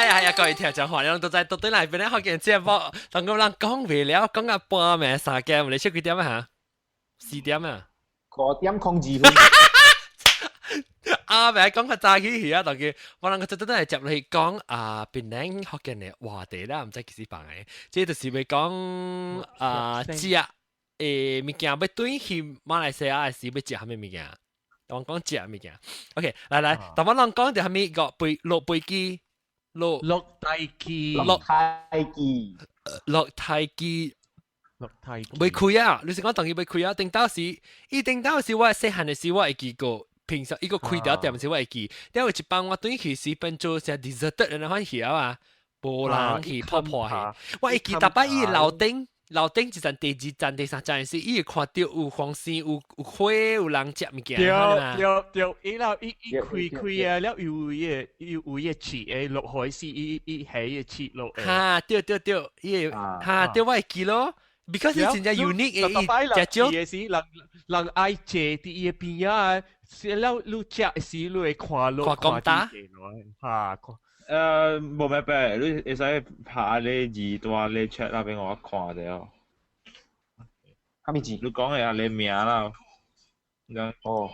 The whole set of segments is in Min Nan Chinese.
啊係啊，各位聽眾話，你都在到對來邊咧，福建節目，當個人講袂了，講到半暝3點，你出幾點啊？嚇？4點啊？5點02分。啊，咪講較早起去啊，當佢我人個就真係接落去講啊，檳城福建的話題啦，毋知幾時放的，這就是欲講啊，食物件欲轉去馬來西亞的時欲食啥物物件？我講食物件。OK，來來，頭先咱講著啥物個飛落飛機，落落大機，落太機，落太機。落太機。未開啊！你是講當伊未開啊？頂到時，伊頂到時我細漢的時我會記過。平常伊個開條店時我會記，但有一擺我轉去時變做成 deserted 的款去啊，無人去破破去。我會記逐擺伊樓頂，樓頂一層、第二層、第三層時，伊會看著有黃線、有花、有人食物件。對對對，伊了伊伊開開啊，了有伊個有伊個切的落海時，伊伊起個切落。哈，對對對，伊會哈對我會記咯。because 真正 unique 的，伊食少。嘅時，人人愛坐佇伊个邊仔，是了你食時你會看落看講打。哈，無咩咩，你會使拍你字單你 chat 那邊我看著哦。啥物字？你講的啊，你名啦。哦。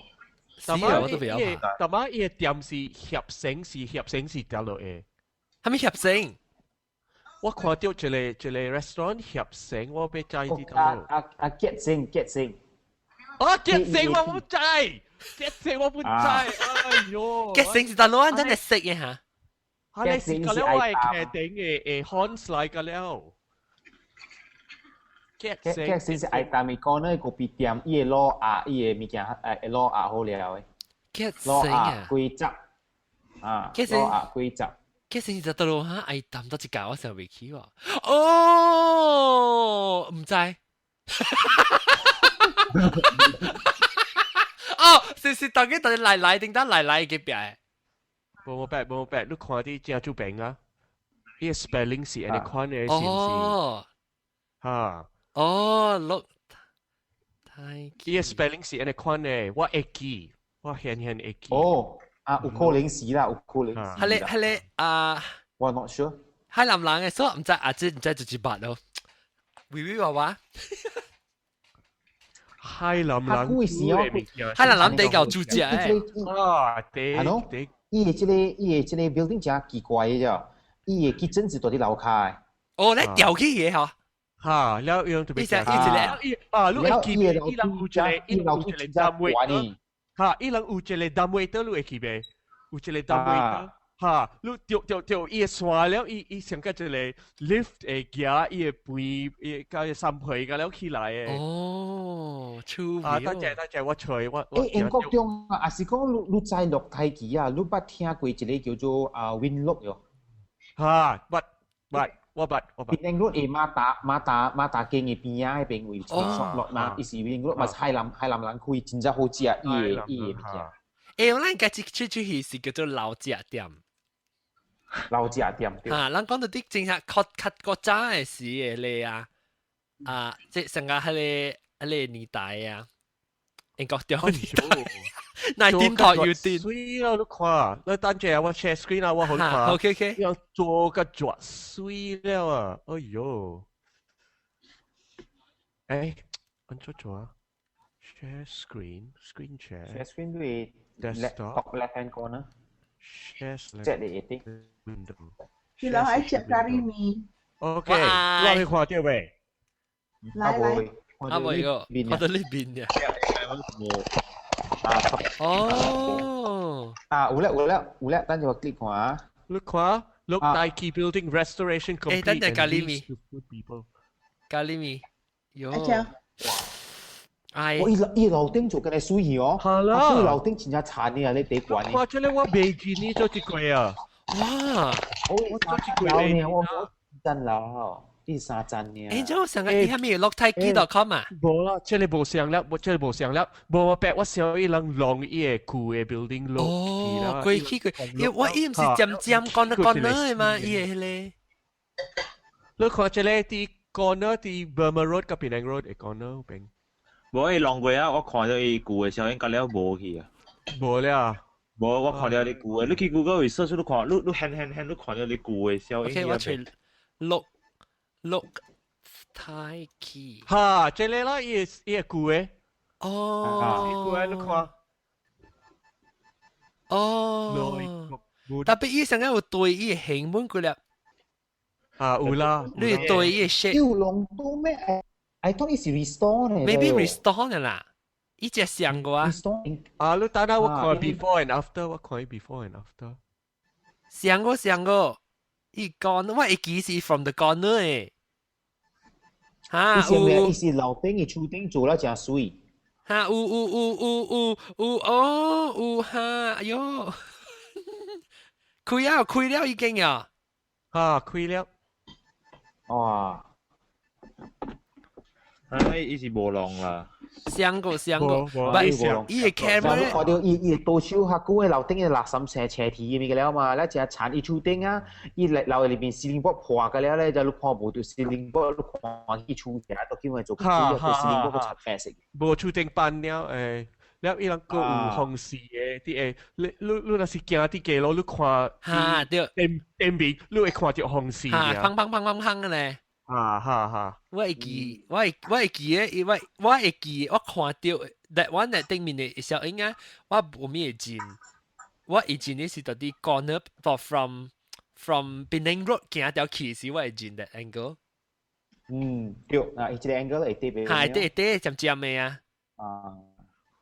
是啊，我都不要拍。但係伊个店是協成，是協成是掉落的。啥物協成？我看到一個一個 restaurant 協成，我欲知佇佗啊啊啊！結成結成。啊，結成我毋知，結成我毋知，哎喲！結成是佗落真係識嘅嚇。啊，你是個了我係騎頂嘅誒 horns 來個了。結結成是愛淡的講呢個咖啡店，伊會攞壓，伊个物件會攞壓好了的。結成啊！規則啊，攞壓規則。結成是佗落哈？愛淡到一間我想袂起喎。哦，毋知。哦，是是，當佢當來來頂當來來隔壁的。無無白無白，你看佇正主邊啊？伊個 spelling 是按呢款的，是毋是？哦。哈。哦，落太。伊個 spelling 是按呢款的，我會記，我顯顯會記。哦，啊，有可能是啦，有可能是。係咧係咧啊！我 not sure。海南人的，所以毋知啊，這毋知就是捌咯。微微娃娃。海南人。海南人比較煮食的。啊，對。係咯。伊的這个伊的這个 building 真奇怪的啫，伊的 kitchen 是佇佇樓跤的。哦，你吊起的吼。哈，了用特別。伊一個伊啊，你會記袂？伊人有一個，伊人有一個單位。哈，伊人有一個 dumbwaiter，你會記袂？有一個 dumbwaiter。哈，你掉掉掉，伊會刷了，伊伊上個一個 lift 會行，伊會背，伊甲伊三皮甲了起來的。哦，趣味。啊，等陣等陣，我揣我。欸，英國中啊，也是講你你知落太機啊，你捌聽過一個叫做啊 Winlock 喲？哈，捌捌，我捌我捌。 Penang Road 的馬達馬達馬達間的邊仔彼邊位，一個 shop lot 嘛，伊是 Winlock 嘛是海南海南人開，真正好食，伊的伊的物件。欸，咱家己出出去是叫做老食店。老食店對。哈，咱講到啲正係較較古早的時的咧啊，啊，即成個彼个彼个年代啊，英國中年代，那頂頭有啲。水啦，你看，你等陣我 share screen 啊，我好看。 OK OK。要做個絕水了啊！哎喲，欸，按怎做啊？Share screen, screen share。 Share screen 對 desktop top left hand corner。 Share 這裡一定。 window。佢人愛食咖喱麵。 OK，我去看到未？來來。啊，無個，看到呢邊嘅。啊，哦。啊，有啦有啦有啦，等陣我 click 看啊。你看，Lok Tai Kee Building restoration complete。欸，等陣咖喱麵。咖喱麵。喲。哎。我伊伊樓頂做緊係水魚哦。係啦。啊，樓頂真正殘嘅啊，你地管。哇！這個我未見你做一過啊。哇！我做一過未？我真老，第三站呢。欸，這我上個伊係咪 loktaiKee.com 啊？無啦，這個無上了，無這個無上了，無我白我想伊人弄伊个舊的 building 落去啦。哦，過去過，因我伊毋是尖尖講講的嘛，伊个彼个。你看這個佇 corner 佇 Burma Road 佮 Penang Road 的 corner 邊。無伊弄過啊，我看著伊舊的小應該了無去啊。無了。無，我看著你舊的，你去 Google search 你看，你現現現你看著你舊的小 OK，我揣鹿鹿太基。哈，這個啦，伊伊個舊的。哦。舊的你看。哦。特別伊上個有對伊形本過了。啊，有啦。你對伊 shape。有龍都咩？I thought 是 restore 呢。 Maybe restore 的啦。伊隻上過啊。啊，你等下我看 before and after，我看 before and after。上過上過，伊講我會記是 from the corner 誒。哈，有。伊是樓頂嘅厝頂做了誠媠。哈，有有有有有有哦，有哈，哎喲，開了開了已經啊。哈，開了。哇！唉，伊是無浪啦。上過上過，唔係伊個 camera。看著伊伊多手較久的樓頂的垃圾車車體物個了嘛，咧誠殘伊厝頂啊，伊來樓裏邊 ceiling board 破個了咧，就你看無著 ceiling board，你看伊厝起來都叫佢做，個 ceiling board 個漆白色。無厝頂板了誒，了伊人閣有風勢的，佇會你你你若是行佇街路，你看哈對，頂頂面你會看著風勢。哈，砰砰砰砰砰的咧。哈哈哈！我會記，我會我會記的，我我會記，我看著 that one 的頂面的小影啊，我無咩會認，我會認的是佇佇 corner from Penang Road 行條去時，我會認 that angle。嗯，對，啊，伊這個 angle 會特別。係，對對，尖尖的啊。啊。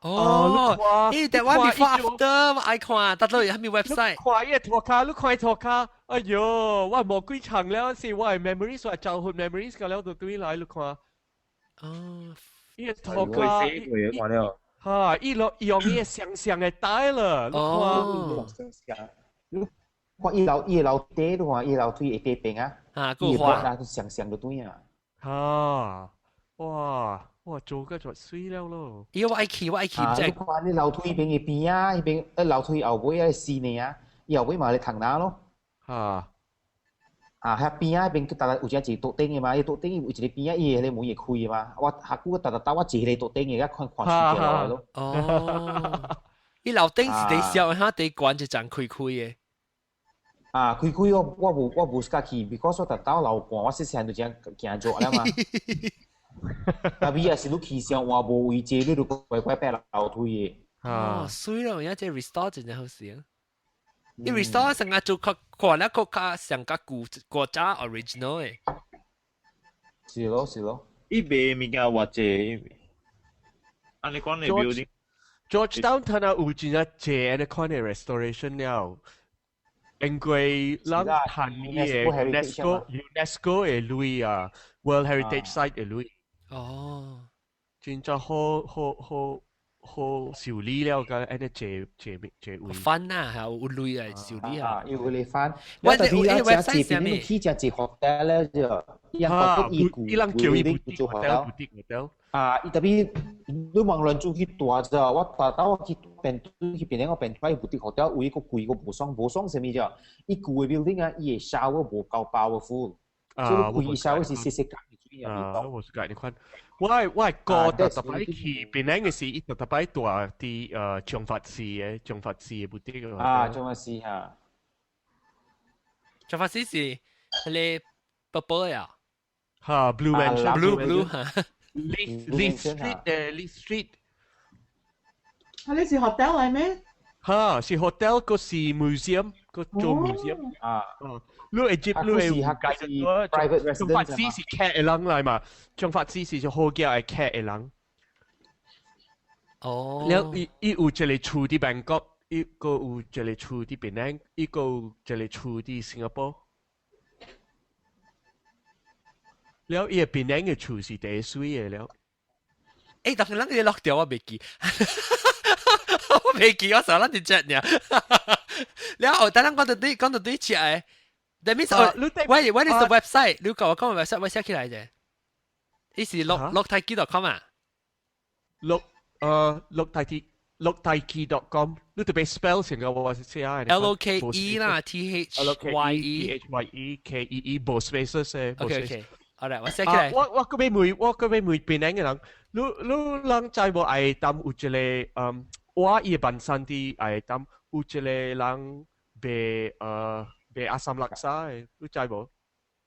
哦，咦，that one before after 我愛看，得到有咩 website？看伊個塗跤，你看伊塗跤，哎喲，我無幾長了，是我的 memories，我 childhood memories 個了就對來你看。哦，伊個塗跤，看了。哈，伊落用伊個雙雙的帶了，你看。哦。你看伊樓伊樓底，你看伊樓梯會底邊啊。啊，個花。啊，雙雙就對啊。哈，哇！哇，做個就媠了咯！伊我愛去，我愛去，啊！你看你樓梯邊嘅邊啊，彼邊樓梯後尾啊四呢啊，伊後尾嘛咧唐納咯。哈！啊，遐邊啊邊，逐逐有一個桌頂嘅嘛，伊桌頂有一個邊啊，伊彼個門會開嘛。我下久逐逐兜我坐彼個桌頂嘅，看看書落來咯。哦，伊樓頂是佇小，哈佇懸一層開開嘅。啊，開開我我無我無喜去，because 我逐兜流汗，我細細漢就這樣行做了嘛。特別也是你去上換無位置，你就乖乖爬樓梯的。哦，媠咯，而家這 restore 真正好勢啊！伊 restore 成個做較看了較較上較舊國家 original 的。是咯是咯。伊賣物件偌濟，按呢講的 building。 Georgetown 他那有真正濟按呢款的 restoration 了，因為咱趁伊的 UNESCO UNESCO 的鐳啊，World Heritage Site 的鐳。哦。真正好好好好修理了，個按呢濟濟濟位。翻啊，係有鐳來修理啊。有鐳翻。我特別你 website 啥物？去食一 hotel 咧就，伊人覺得伊舊伊人叫伊 boutique hotel，boutique hotel。啊！伊特別你望輪住去大咋，我大到我去變去變我變出來 boutique hotel 有一個貴個無爽無爽啥物啫？伊舊的 building 啊，伊的 shower 無夠 powerful，所以規 shower 是細細間的水啊。我是講你看，我我哥特特擺去檳城的時，伊特特擺住佇長發寺的長發寺的 boutique 啊，長發寺哈。長發寺是彼個寶寶呀？哈，Blue Mansion。 Blue Blue 哈。 Leith Street 誒，Leith Street。啊，你是 hotel 嚟咩？哈，是 hotel 個是 museum，個做 museum。啊。你會接你會解釋 private 長發寺是客的人來嘛？長發寺是就好幾個客的人。哦。了，伊伊有一個厝佇曼谷，伊閣有一個厝佇檳城，伊閣有一個厝佇新加坡。了，伊個檳城的厝是第一媠的了。欸，但是咱個落掉我袂記，我袂記，我成日咱佇遮爾。了後，等咱講到對，講到對食的。That means what is the website？你講我講個 website，我寫起來啫。伊是鹿鹿太基 .com 啊？鹿鹿太基鹿太基 .com，你特別 spell 成個我寫啊。 L O K E 啦，T H Y E T H Y E K E E，無 spaces 嘅。 OK OK，好啦，我寫起來。我我閣欲問，我閣欲問檳城的人，你你人知無愛當有一個嗯，我伊辦山啲愛當有一個人賣阿三叻沙的，你知無？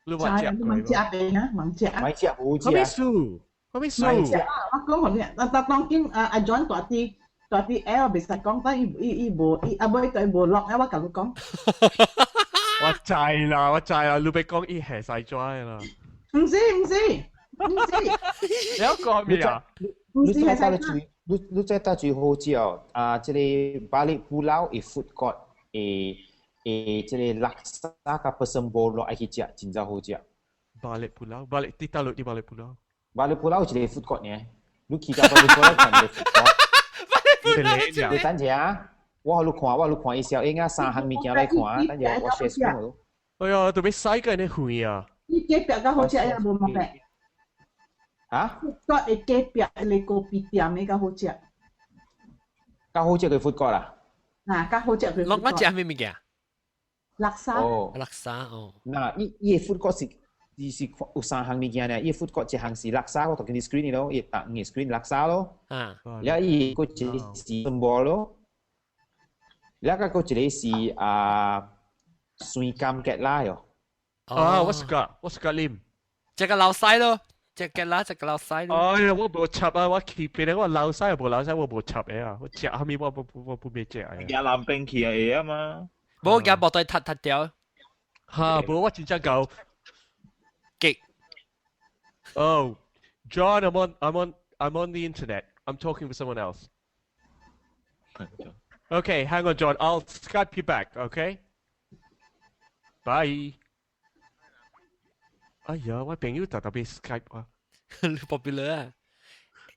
你捌食過無？食未啊？冇食。買食冇食。啥物事？啥物事？我講予你，但當今阿阿 John 大啲大啲 L 袂使講，但伊伊伊無伊阿尾對無落，我共你講。我知啦，我知啦，你欲講伊下西紙啦。毋是毋是毋是。你講咩啊？你知搭最你你知搭最好食哦！啊，這個 Balik Pulau 的 food court 的的這個叻沙佮 pasembur 愛去食，真正好食。 Balik Pulau, balik 佇佗落佇 Balik Pulau。 Balik Pulau 有一個 food court 呢，你去到 Balik Pulau 看一個 food court。你等下，我予你看，我予你看伊小影啊，三項物件來看，等下我 share screen。哎呀，特別使個呢遠啊！伊隔壁較好食，也無毛病。嚇？ food court 的隔壁那個咖啡店的較好食。較好食個 food court 啊？啊，較好食個。攏我食咩物件？叻沙。哦。叻沙哦。嗱，伊伊個 food court 是伊是有三項物件呢，伊個 food court 一項是叻沙，我頭見你 screen 咯，伊逐個 screen 叻沙咯。了伊閣一個是 sambal 咯，了個閣一個是啊酸柑芥辣喲。啊，我 suka，我 suka 啉。這個老細咯，這個啦，這個老細咯。哎呀，我無插啊！我去邊個我老細又無老細，我無插的啊！我食啥物我不我不欲食的。亞南冰去會啊嘛。無夾無對踢踢掉。哈，無我真正夠極。 Oh, John, I'm on the internet. I'm talking with someone else. Okay, hang on, John. I'll Skype you back. Okay. Bye. 哎呀，我朋友特特別 Skype 啊。 popular 啊！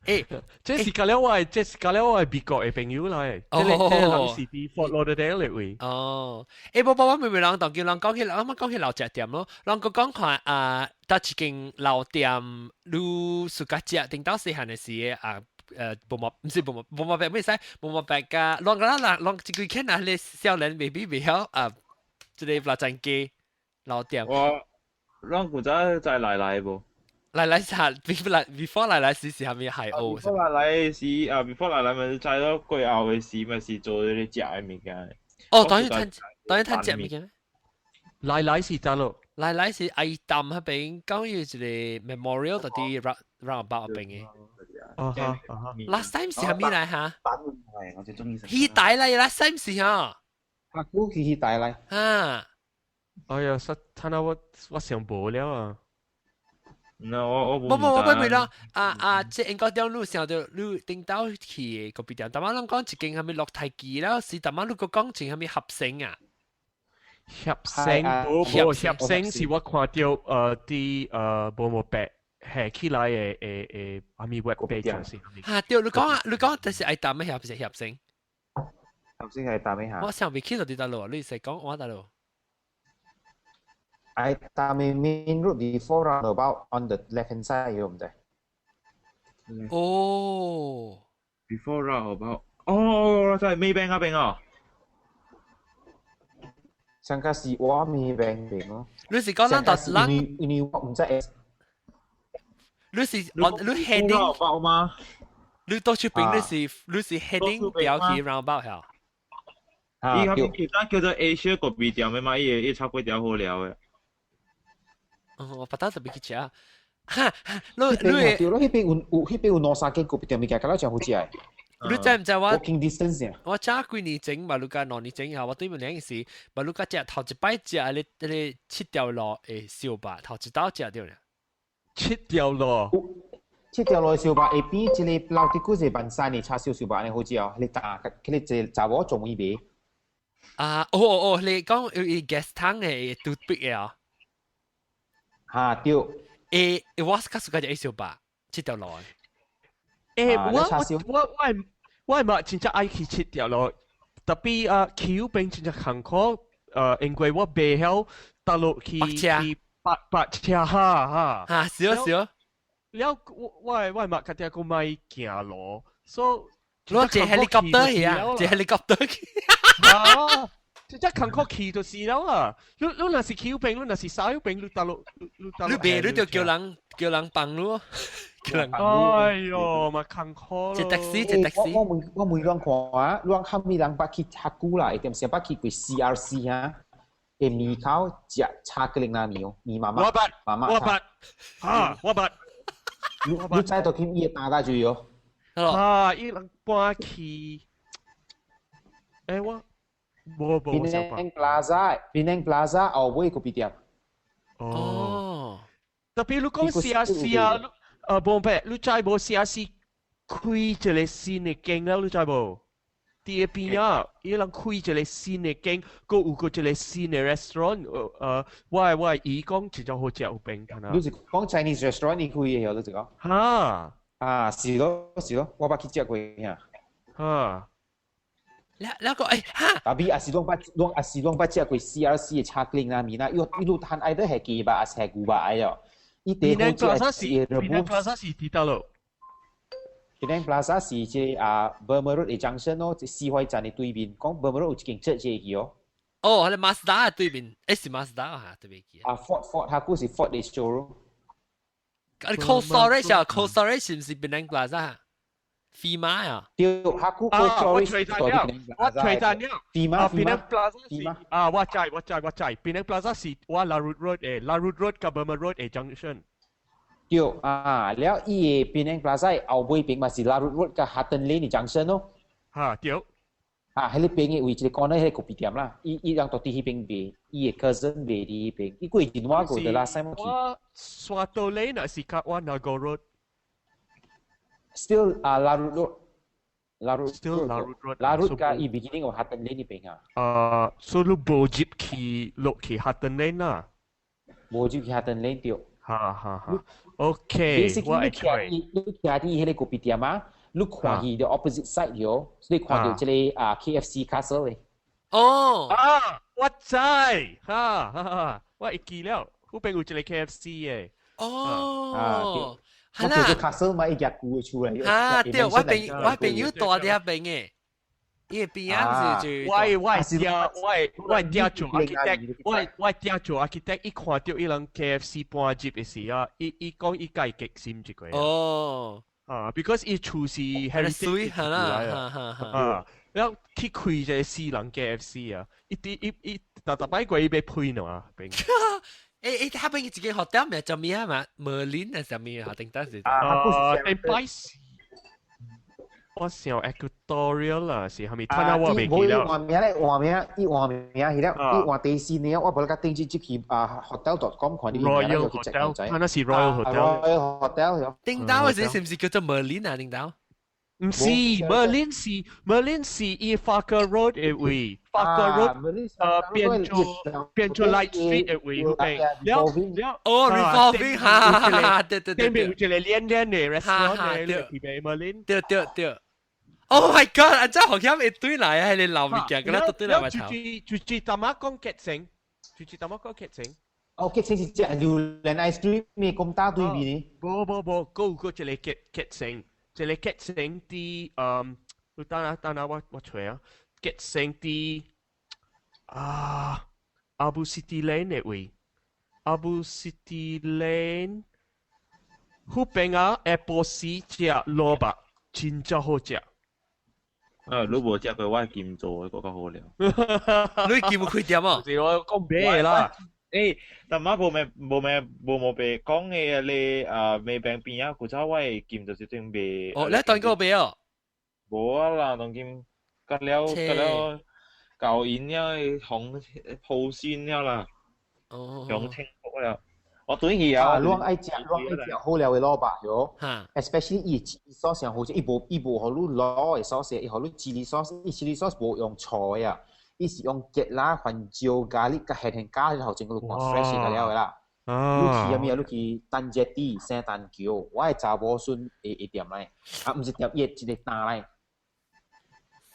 欸，這是甲了我的美國的朋友來，這個人是佇 Fort Lauderdale 的位。哦，欸，無無我明明人當叫人講起，啱啱講起老食店咯，人閣講看啊，佗一間老店，你 suka 食，頂到細漢的時啊。無毛毋是無毛無毛白咩使無毛白甲，攏個人攏一幾間啊，你少年未必袂曉啊，這個臘腸雞老店。我咱古早在來來無？來來下，before 來 before 來來時是啥物海鷗？before 來來時啊，before 來來咪在咗過後的時，咪是做嗰啲食的物件。哦，當然趁當然趁食物件。來來是佗落？來來是愛淡彼邊，講有一個 memorial 佇啲 roundabout 邊的。啊哈啊哈！Last time 是啥物來哈？我最鍾意食。魚大來，last time 是哈。阿姑去魚大來。啊！哎呀，實睇下我我上無了啊！那我我無無我袂啦，啊啊！這應該點你想到你頂到去咖啡店，但係攏講一間啥物落太機了，是但係你閣講一間啥物合成啊？合成無無合成是我看到佇無無白下起來的的的啥物 web page 是。哈對，你講啊，你講就是愛淡咩合成合成？合成係淡咩嚇？我想袂起到佇佗落，你是講我佗落？愛淡 main road before roundabout on the left hand side 有毋知？哦，before roundabout，哦，在 Maybank 嗰邊哦。上個是我 Maybank 邊咯。你是講咱到咱？因為我毋知。你是 on 你 heading roundabout 嗎？你到出邊你是 heading 掉去 roundabout 嚇？伊嗰邊其他叫做 Asia 咖啡店的嘛，伊個伊炒粿條好料的。哦，我不得特別去食。哈，你你對咯，彼邊有有彼邊有兩三間咖啡店物件，敢若誠好食的。你知毋知我？Walking distance 我早幾年前，馬路甲2年前後，我對面兩時，馬路甲食頭一擺食咧七條路的燒肉，頭一道食著咧。七條路，七條路燒肉下邊一個老啲古是萬山的叉燒燒肉，按呢好食哦。彼個大，彼個一個查某專門賣。啊，哦哦哦，你講有 gas tank 的拄壁的啊？哈對。欸，我較 suka 食燒肉，七條路。欸，我我我我嘛真正愛去七條路，特別啊，去邊真正艱苦，因為我袂曉佗落去去泊車哈哈。哈，是哦是哦。了，我我我嘛家己閣莫行路，所以我坐 helicopter 去啊，坐 helicopter 去。啊，真正艱苦去就是了啦。你若是去邊，你若是沙邊，你大陸你大你別你就叫人幫你，叫人。哎喲，嘛艱苦。坐 taxi 坐 taxi。我問亂看啊，亂看咪人捌去較久啦，會點先捌去過 CRC 哈？會麵口食炒格林拉麵哦，麵媽媽。我捌，媽媽。我捌，啊，我捌。你知道去伊打打就有。啊，伊人搬去，欸我。無無。 Penang Plaza，Penang Plaza 後尾個店。哦。特別你講 CRC 啊，無白，你知無 CRC 開一個新的間了，你知無？佇個邊啊，伊人開一個新的間，閣有個一個新的 restaurant，我的姨講真正好食有邊。你是講 Chinese restaurant 伊開的，你是講？哈。啊，是咯是咯，我捌去食過嚇。哈。那個欸哈，特別也是攏捌食過 CRC 的炒粿啦麵啦，伊路攤愛得係雞肉，還是係牛肉哎喲。伊第好食是 Penang Plaza 是佇佗落。 Penang Plaza 是這個啊 Burma Road 的 junction 咯，四海站的對面。講 Burma Road 有一間這這個哦。哦，係 Mazda 對面，欸是 Mazda 哈對面去。啊，Ford 它嗰是 Ford 的 showroom。啊，Cold Storage 啊，Cold Storage 是唔是 Penang Plaza？飛馬啊！對，下古啊，我揣知了，我揣知了。飛馬， Penang Plaza 是啊，我知我知我知。Penang Plaza 是我 Larut Road 誒，Larut Road 佮 Burma Road 的 junction。對啊，了伊個 Penang Plaza 後尾邊嘛是 Larut Road 佮 Hutton Lane 的 junction 咯。哈，對。啊，彼個邊的位置個講咧，彼個咖啡店啦，伊人到佇彼邊賣，伊的 cousin 賣佇彼邊，伊過電話過的啦，使麼去？我 Swatow Lane 還是較我 Nagore Road？ Still 啊，Larut Road，Larut Still Larut Road。 Larut 佮伊 beginning of Hutton Lane 呢邊啊。啊，所以你無入去落去 Hutton Lane 啦。無入去 Hutton Lane 對。哈哈哈。OK，我會揣。你徛佇彼個咖啡店啊？你看去 the opposite side 喲，你看到這個啊 KFC Castle 咧。哦。啊，我知，哈哈哈，我會記了，嗰邊有一個 KFC 的。哦。我叫做 castle 嘛，伊夾舊的厝嚟。啊，對，我朋友住佇遐邊的，伊邊仔是就我我囝做 architect，我囝做 architect，伊看到伊人 KFC 搬入的時啊，伊講伊家激心一個。哦。啊，because 伊厝是 heritage 係啦，啊，然後去開一個私人 KFC 啊，伊啲伊伊逐逐擺過伊欲批喏邊。欸，他邊一間學校名叫咩啊嘛？Merlin 啊，啥物啊？定當時。啊，頂擺是。我想 Equatorial 啦，是係咪？睇下我未記得。換名咧，換名，伊換名去了，伊換第四年，我無咧甲頂次入去啊 hotel.com 看你 Royal Hotel，睇那是 Royal Hotel。 Royal Hotel。頂當時是唔是叫做 Merlin 啊？頂當？唔是，Merlin 是 Merlin 是伊 Farquhar Road 的位，Farquhar Road 變做 Light Street 的位，嗰邊。了了哦，revolving，哈哈哈，對對對。頂邊有一個靚靚的 restaurant 的，對 Merlin。對對對。Oh my god！啊，真好像會對來啊，係你老物件，咁樣對來埋頭。就是淡仔講結成，就是淡仔講結成。哦，結成是隻榴蓮 ice cream 咩咁大對面呢？無無無，閣有閣一個結結成。一個結成佇你等下等下我揣啊，結成佇啊 Abu City Lane 的位，Abu City Lane，彼邊啊 Apple C 食蘿蔔真正好食。啊，你無食過我金做的，閣較好了。你金有開店哦？是我講買啦。欸，但嘛無咩無咩無無白講的咧啊，麥餅邊仔古早我的金就是準備。哦，你當過賣哦？無啊啦，當今隔了隔了舊因了，紅鋪線了啦。哦。用清福了。我轉去啊！攏愛食，攏愛食好料的蘿蔔喲。Especially 伊 chili sauce 上好食，伊無予你滷的 sauce，伊予你 chili sauce，伊 chili sauce 無用醋的啊。伊是用芥辣、番椒、咖喱、佮鹹鹹加然後整個看 fresh 個了的啦。你去啥物啊？你去單節地聖誕橋，我的查某孫會店來，啊，毋是店，伊一個擔來。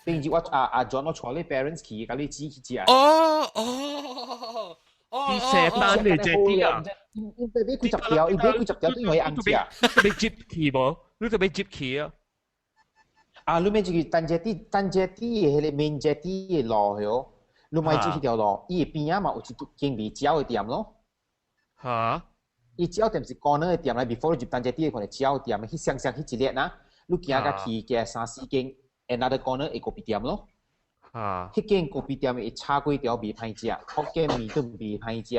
頂日我啊阿 John 我帶你 parents 去，佮你姊去食。哦哦哦，啲聖誕的這啲啊，伊買幾十條，伊買幾十條，對我紅食。你接去無？你就欲接去啊？啊，你欲這個單節地，單節地的彼個 main jetty 的路喲，你咪知彼條路，伊邊仔嘛有一間賣鳥的店咯。嚇！伊鳥店是 corner 的店來，before 入單隻店，可能鳥店，彼雙雙彼一列啊，你行到去加三四間，another corner 的咖啡店咯。嚇！彼間咖啡店會炒粿條袂歹食，福建麵都袂歹食。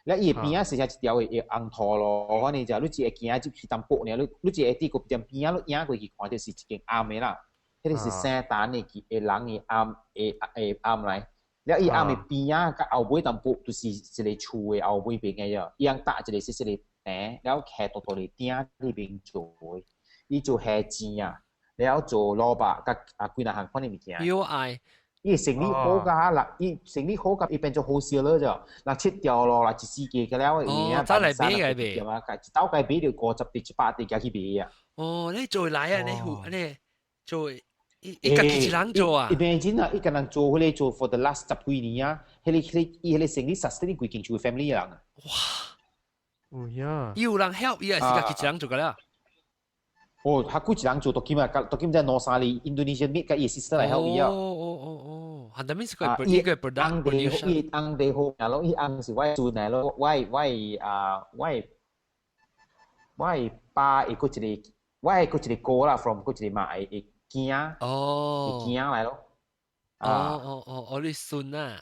了伊邊仔是一條的紅土路，反正就你只會行入去淡薄爾，你只會佇咖啡店邊仔，你影過去看著是一間暗的啦。彼個是聖誕的的人的暗的的暗來。了伊暗的邊仔佮後尾淡薄就是一个厝的後尾邊的喲，伊通搭一個細細个棚，了下大大个鼎裡面做的，伊做蝦煎啊，了做蘿蔔佮啊幾若項款的物件。有愛。伊生意好甲啦，伊生意好甲伊變做好燒了就，人七條路啦，一四季個了，伊哦，走來買個買。對啊，一斗雞買著50滴100滴，寄去賣啊。哦，你做來啊？你有你做？伊家己一人做啊？伊變真啊！伊個人做彼個做 for the last 十幾年啊，彼個彼個伊彼個生意 sustain 規間厝 family 人啊。哇！哦呀！伊有人 help 伊，還是家己一人做個了？哦，他幾一人做，都起碼都起碼兩三個 Indonesian maid 佮伊 sister 來 help 伊啊。哦哦哦哦，係咪是個一個 product？伊翁弟好，啊咯，伊翁是我孫來咯，我爸會閣一個，我會閣一個哥啦，from 閣一個媽會囝，哦，會囝來咯。哦哦哦，哦你孫啊？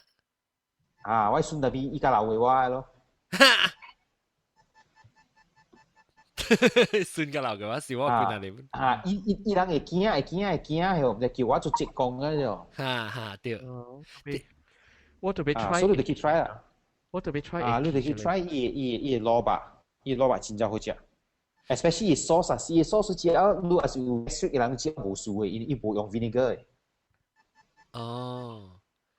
啊，我孫特別伊較老過我咯。孫較老過我，是我幾若年。啊，伊人會驚會驚會驚，吼，就叫我做職工個就。哈哈，對。我特別 try，所以你就去 try 啦。我特別 try。啊，你就去 try 伊蘿蔔，伊蘿蔔真正好食。especially 伊 sauce 啊，伊 sauce 食啊，你若是有食的人食無輸的，伊無用 vinegar 的。哦。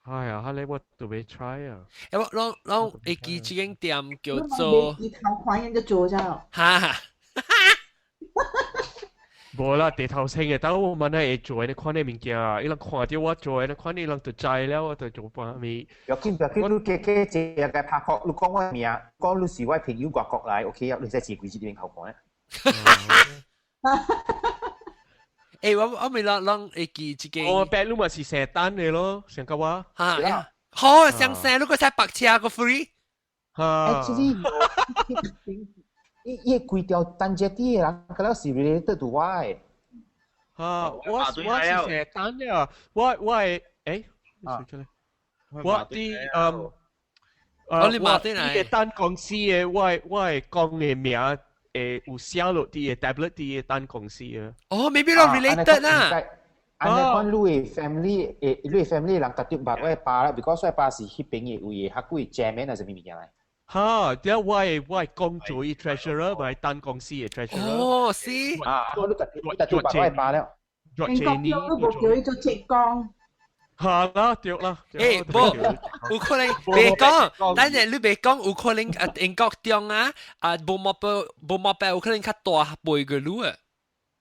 哎呀，哈咧我特別 try 啊。欸，我攏會記這間店叫做。你頭看人就做啫。哈。無啦，地頭生嘅，等我問下會做的款的物件，伊人看著我做的款，伊人就知了，我就做半暝。不要緊，不要緊，你加加一個拍殼，你講我名，講你是我朋友外國來，OK 啊，你使坐規這邊頭看。欸，我未攏會記這間。我白你嘛是聖誕的咯，上個我。哈，好，上聖，如果使白車個 free。哈。 Actually，伊規條單隻啲的人，可能是 related to 我的。哈，我是聖誕的啊，我的，欸，我啲我你馬對來。我單公司的，我的講的名。誒有寫落佇個 tablet 佇個單公司啊。哦，maybe 攏 related 啦。按呢款你的 family 誒，你的 family 人特別捌我的爸啦，because 我的爸是彼邊的位的，較貴 chairman 還是啥物物件來。哈，點我的我的講做伊 treasurer，咪單公司的 treasurer。哦，是。啊，你特別特別捌我的爸了。英國都無叫伊做職工。嚇啦，對啦。欸，無，有可能袂講，等陣你袂講，有可能啊，英國中啊，啊，無毛白，無毛白，有可能較大輩個女啊。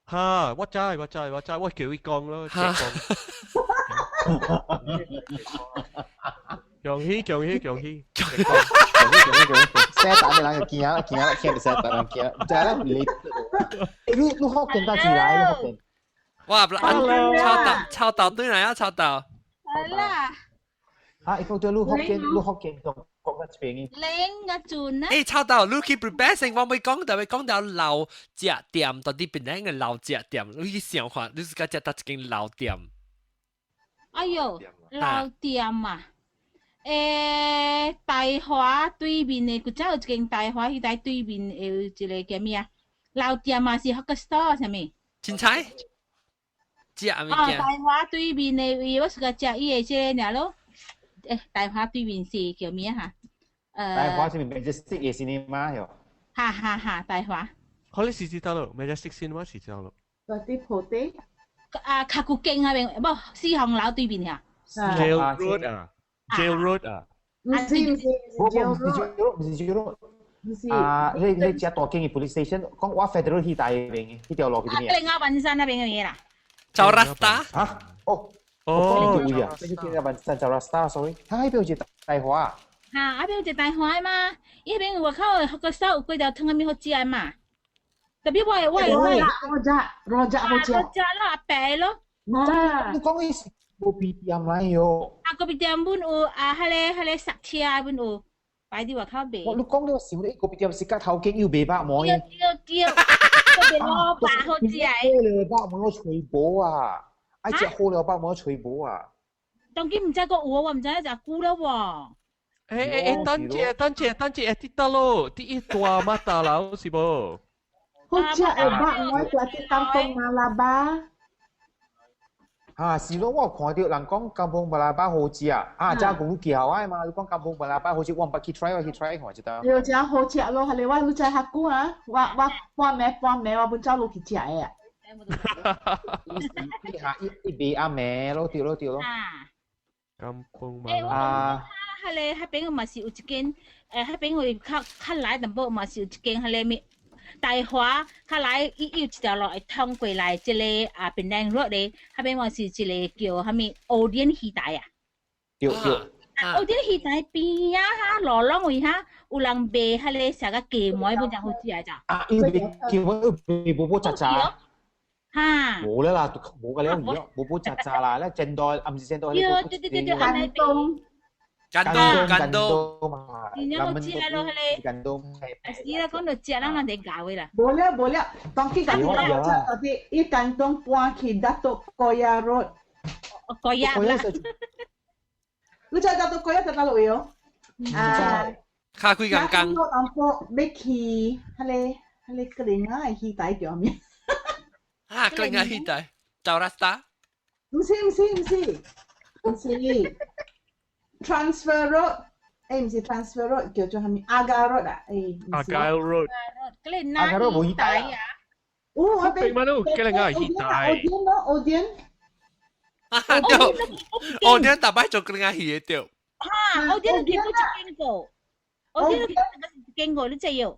嚇，我知我知我知，我叫伊講咯，講。強起強起強起，強起強起，聖誕的人就驚驚驚到聖誕人驚，毋知啦，你，你福建倒是來？你福建？哇！臭豆臭豆對來啊，臭豆。好啦。啊，伊講對你福建，你福建同國家這邊嘅。靚個陣啊！欸，臭豆，你去 prepare 先，我未講，但係講到老食店，到底邊個嘅老食店？你去想看，你自家食到一間老店。哎喲，老店啊！欸，大華對面的，古早有一間大華，彼台對面有一個叫咩啊？老店嘛是 hawker store 啥物？凊彩。食物哦，件。大華對面的位，我是個食伊的這個爾咯。欸，大華對面是叫咩哈？大華是咪 Majestic 的 cinema 喲？哈哈哈，大華。可能是知道咯，Majestic cinema 是知道咯。嗰啲鋪地。啊，較古間那邊，無四行樓對面遐。 Jail Road 啊，Jail Road 啊。毋是毋是，Jail Road，毋是 Jail Road。毋是。啊，你食大間的 police station，講我 Federal 彼台邊的，彼條路叫咩？另外雲山那邊的嘢啦。找 Rasta。啊？哦。哦，對啊，這個叫雲山找 Rasta，sorry，他彼邊有一個大華。哈，啊邊有一個大華嘛，伊彼邊外口的個手有幾條湯仔麵好食的嘛。特別我的我的。羅扎，羅扎好食。羅扎咯，阿伯咯。你講伊是，咖啡店來喲。啊，咖啡店本有啊，彼個剎車本有，擺佇外口賣。我你講到想咧，咖啡店是甲頭家有賣肉糜。對對對，咖啡老闆好食的。好了肉糜吹無啊！愛食好了肉糜吹無啊！當今毋知閣有，我毋知影食久了無。欸欸欸，等者等者等者，佇佗囉？佇伊大馬大樓是無？好食的肉糜就佇 Kampung Malabar。啊，是咯，我有看到人講 Kampung Malabar 好食啊，遮講橋啊嘛，你講 Kampung Malabar 好食，我毋捌去 try，我去 try 看一道。對，真好食咯，係你我你知較久啊，我半暝半暝我本走落去食的啊。伊下伊伊賣暗暝咯，對咯對咯。 Kampung 欸，我啊，彼個彼邊嘛是有一間，彼邊有較較來淡薄嘛是有一間彼個物。大華較來伊有一條路會通過來，這個啊檳榔 road 咧，彼邊嘛是一個叫啥物烏點魚台啊。對對。烏點魚台邊仔哈路攏位哈有人賣彼個啥個雞糜本誠好食的咋。啊，伊賣雞糜賣無無雜雜。哈。無啦啦，無個了魚哦，無無雜雜啦，咧煎到，啊毋是煎到，對對對對對，按呢東。間東間東嘛，真正好食咯，彼個。間東。啊是啦，講到食，咱人哋咬的啦。無了無了，當去家己來食到底，伊間東搬去 Dato Koya Road。 Koya 啦。你知 Dato Koya 在佗位哦？啊。卡幾間間。我當初欲去，彼個格林仔的戲台叫咩？啊，格林仔戲台，就拉斯達。毋是毋是毋是，毋是。Transfer Road，欸，毋是 Transfer Road，叫做啥物？Argyle Road 啊，欸， Argyle Road。格林仔戲台啊。有我邊。邊都格林仔戲台。 Odeon 咯，Odeon。啊對，Odeon 逐擺做格林仔戲的對。哈，Odeon 去過一間過，Odeon 去過一間過，你知有？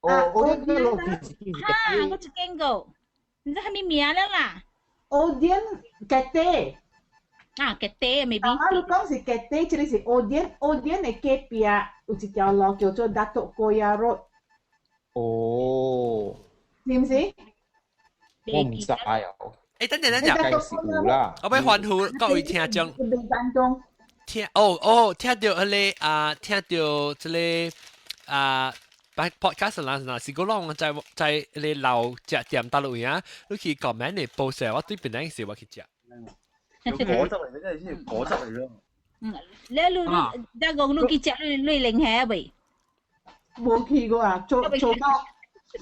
哦，Odeon 嗰個去哈，我一間過，毋知啥物名了啦。 Odeon Cathay。啊，Cathay maybe。啊，你講是 Cathay，這個是 Odeon，Odeon 的隔壁有一條路叫做 Dato Koya Road。哦。是毋是？我毋知啊。欸，等陣等陣，有啦。我欲歡呼各位聽眾。聽哦哦，聽著彼個啊，聽著這個啊。podcast 人若是講攏在在你老食店佗位啊，你去 comment 你 post 我對邊陣時我去食。果汁嚟嘅，真係先果汁嚟咯。嗯，你你，你講你去食你你靈下未？無去過啊，做做到，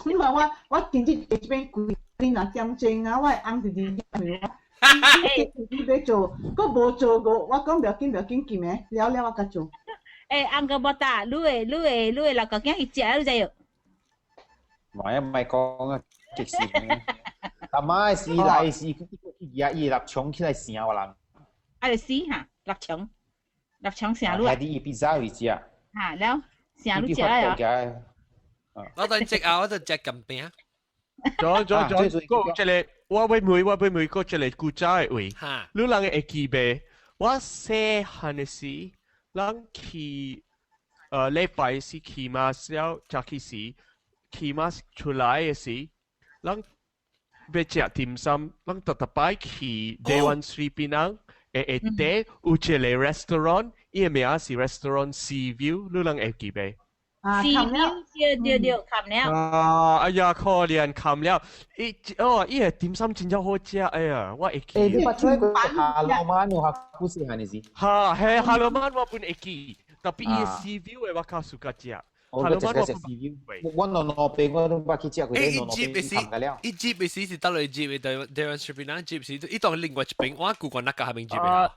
你看我我今日這邊幾若點鐘啊，我的翁直直問我，你欲做，閣無做過，我講不要緊不要緊，緊的，了了我較做。欸，翁個無打，你會老公囝去食，你知無？唔係唔係講啊，極時。阿媽是來是去去伊立場起來城我人。啊，就死哈，立場，立場城你啊。係啲比較位置啊。哈，了城你食了。我等食啊，我就食鹹餅。咗咗咗，個這個我欲問我欲問個這個古早的位，你人會記袂？我細漢的時，咱去禮拜時去馬了，早起時去馬出來的時，咱欲食點心，咱逐逐擺去 Dewan Sri Pinang，會會底有一個 restaurant，伊的名是 Restaurant Sea View，你人會記袂？啊， Sea View 對對對，冚了。啊，哎呀，可憐冚了！伊哦，伊個點心真正好食，哎呀，我會記。欸，你捌 try 過 Haloman 有較古細漢的時？哈，係 Haloman 我本會記，特別伊個 Sea View 的我較 suka 食。我捌食過食 Sea View，我兩兩邊我都捌去食過，欸，伊兩接的是邊冚了。伊接的時是佗落接的，台灣 Sri Pinang 接是，伊當另外一邊，我舊過那個下面接的。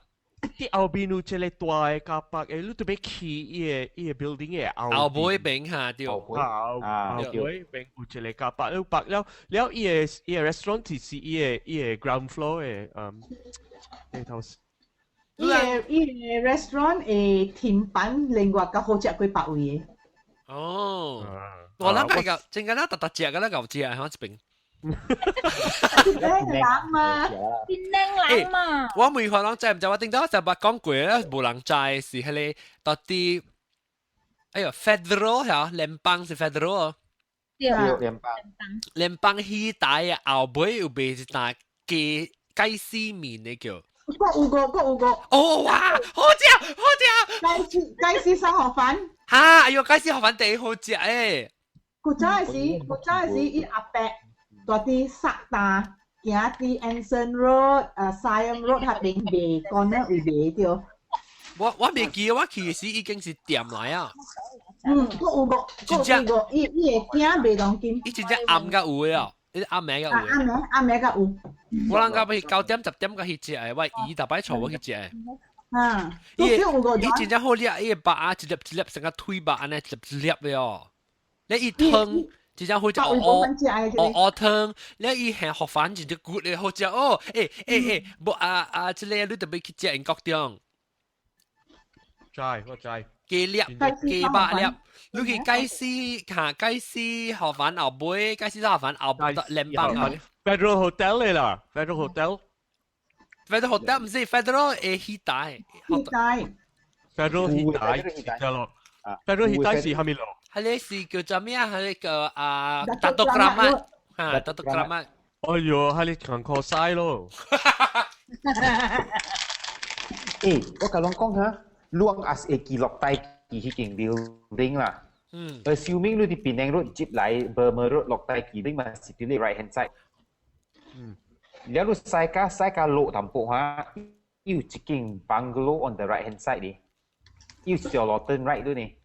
佇後邊有一個大的咖泊的，你特別去伊個 building 的後後尾邊哈對。後後尾邊有一個咖泊，你泊了了伊個 restaurant 是伊個 ground floor 的，嗯，呢頭。伊個 restaurant 的甜品另外較好食過別位的。哦，我諗係個，正緊啦，特特食嘅啦，牛食喺這邊。檳人嘛，檳人嘛。我問看人知毋知？我頂頭就捌講過咧，無人知是彼個到底，哎喲，Federal 嚇，聯邦是 Federal。對，聯邦。聯邦戲台後尾有賣一單雞雞絲麵的叫。閣有個，閣有個。哦哇，好食好食！雞絲雞絲燒河粉。哈，哎喲，雞絲河粉第好食誒。古早的時，古早的時，伊阿伯住佇薩達，行佇 Anson Road、Siam Road 彼邊賣，corner 位賣著。我未記，我去時已經是店來啊。嗯，閣有個，閣有個，伊伊的囝賣當今。伊真正暗甲有的哦，伊暗暝甲有。暗暝暗暝甲有。我人家欲9點10點甲去食的，我姨逐擺帶我去食的。啊，伊伊真正好食，伊的肉啊，一粒一粒成個腿肉按呢，一粒一粒的哦。你伊湯真正好食，烏烏烏湯，你伊下河粉真正骨的好食哦。欸欸欸，無啊啊，這個你特別去食英國中。知我知。雞粒雞肉粒，你去雞絲嚇雞絲河粉後尾，雞絲河粉後聯邦後。 Federal Hotel 嚟啦，Federal Hotel。 Federal Hotel 毋是 Federal 的戲台。戲台。 Federal 戲台，對咯。Federal 戲台是蝦米路？彼个是叫做咩啊？彼个啊，Dato Keramat，嚇，Dato Keramat。哎喲，彼个近靠西咯。欸，我共你講下，你也是會記落低記彼間 building 啦。嗯。Assuming 你佇檳城 road 接來 Burma Road 落低記，你嘛是佇你 right hand side。嗯。了你駛甲駛甲落淡薄哈，有一間 bungalow on the right hand side 哩，有一條路 turn right 你呢。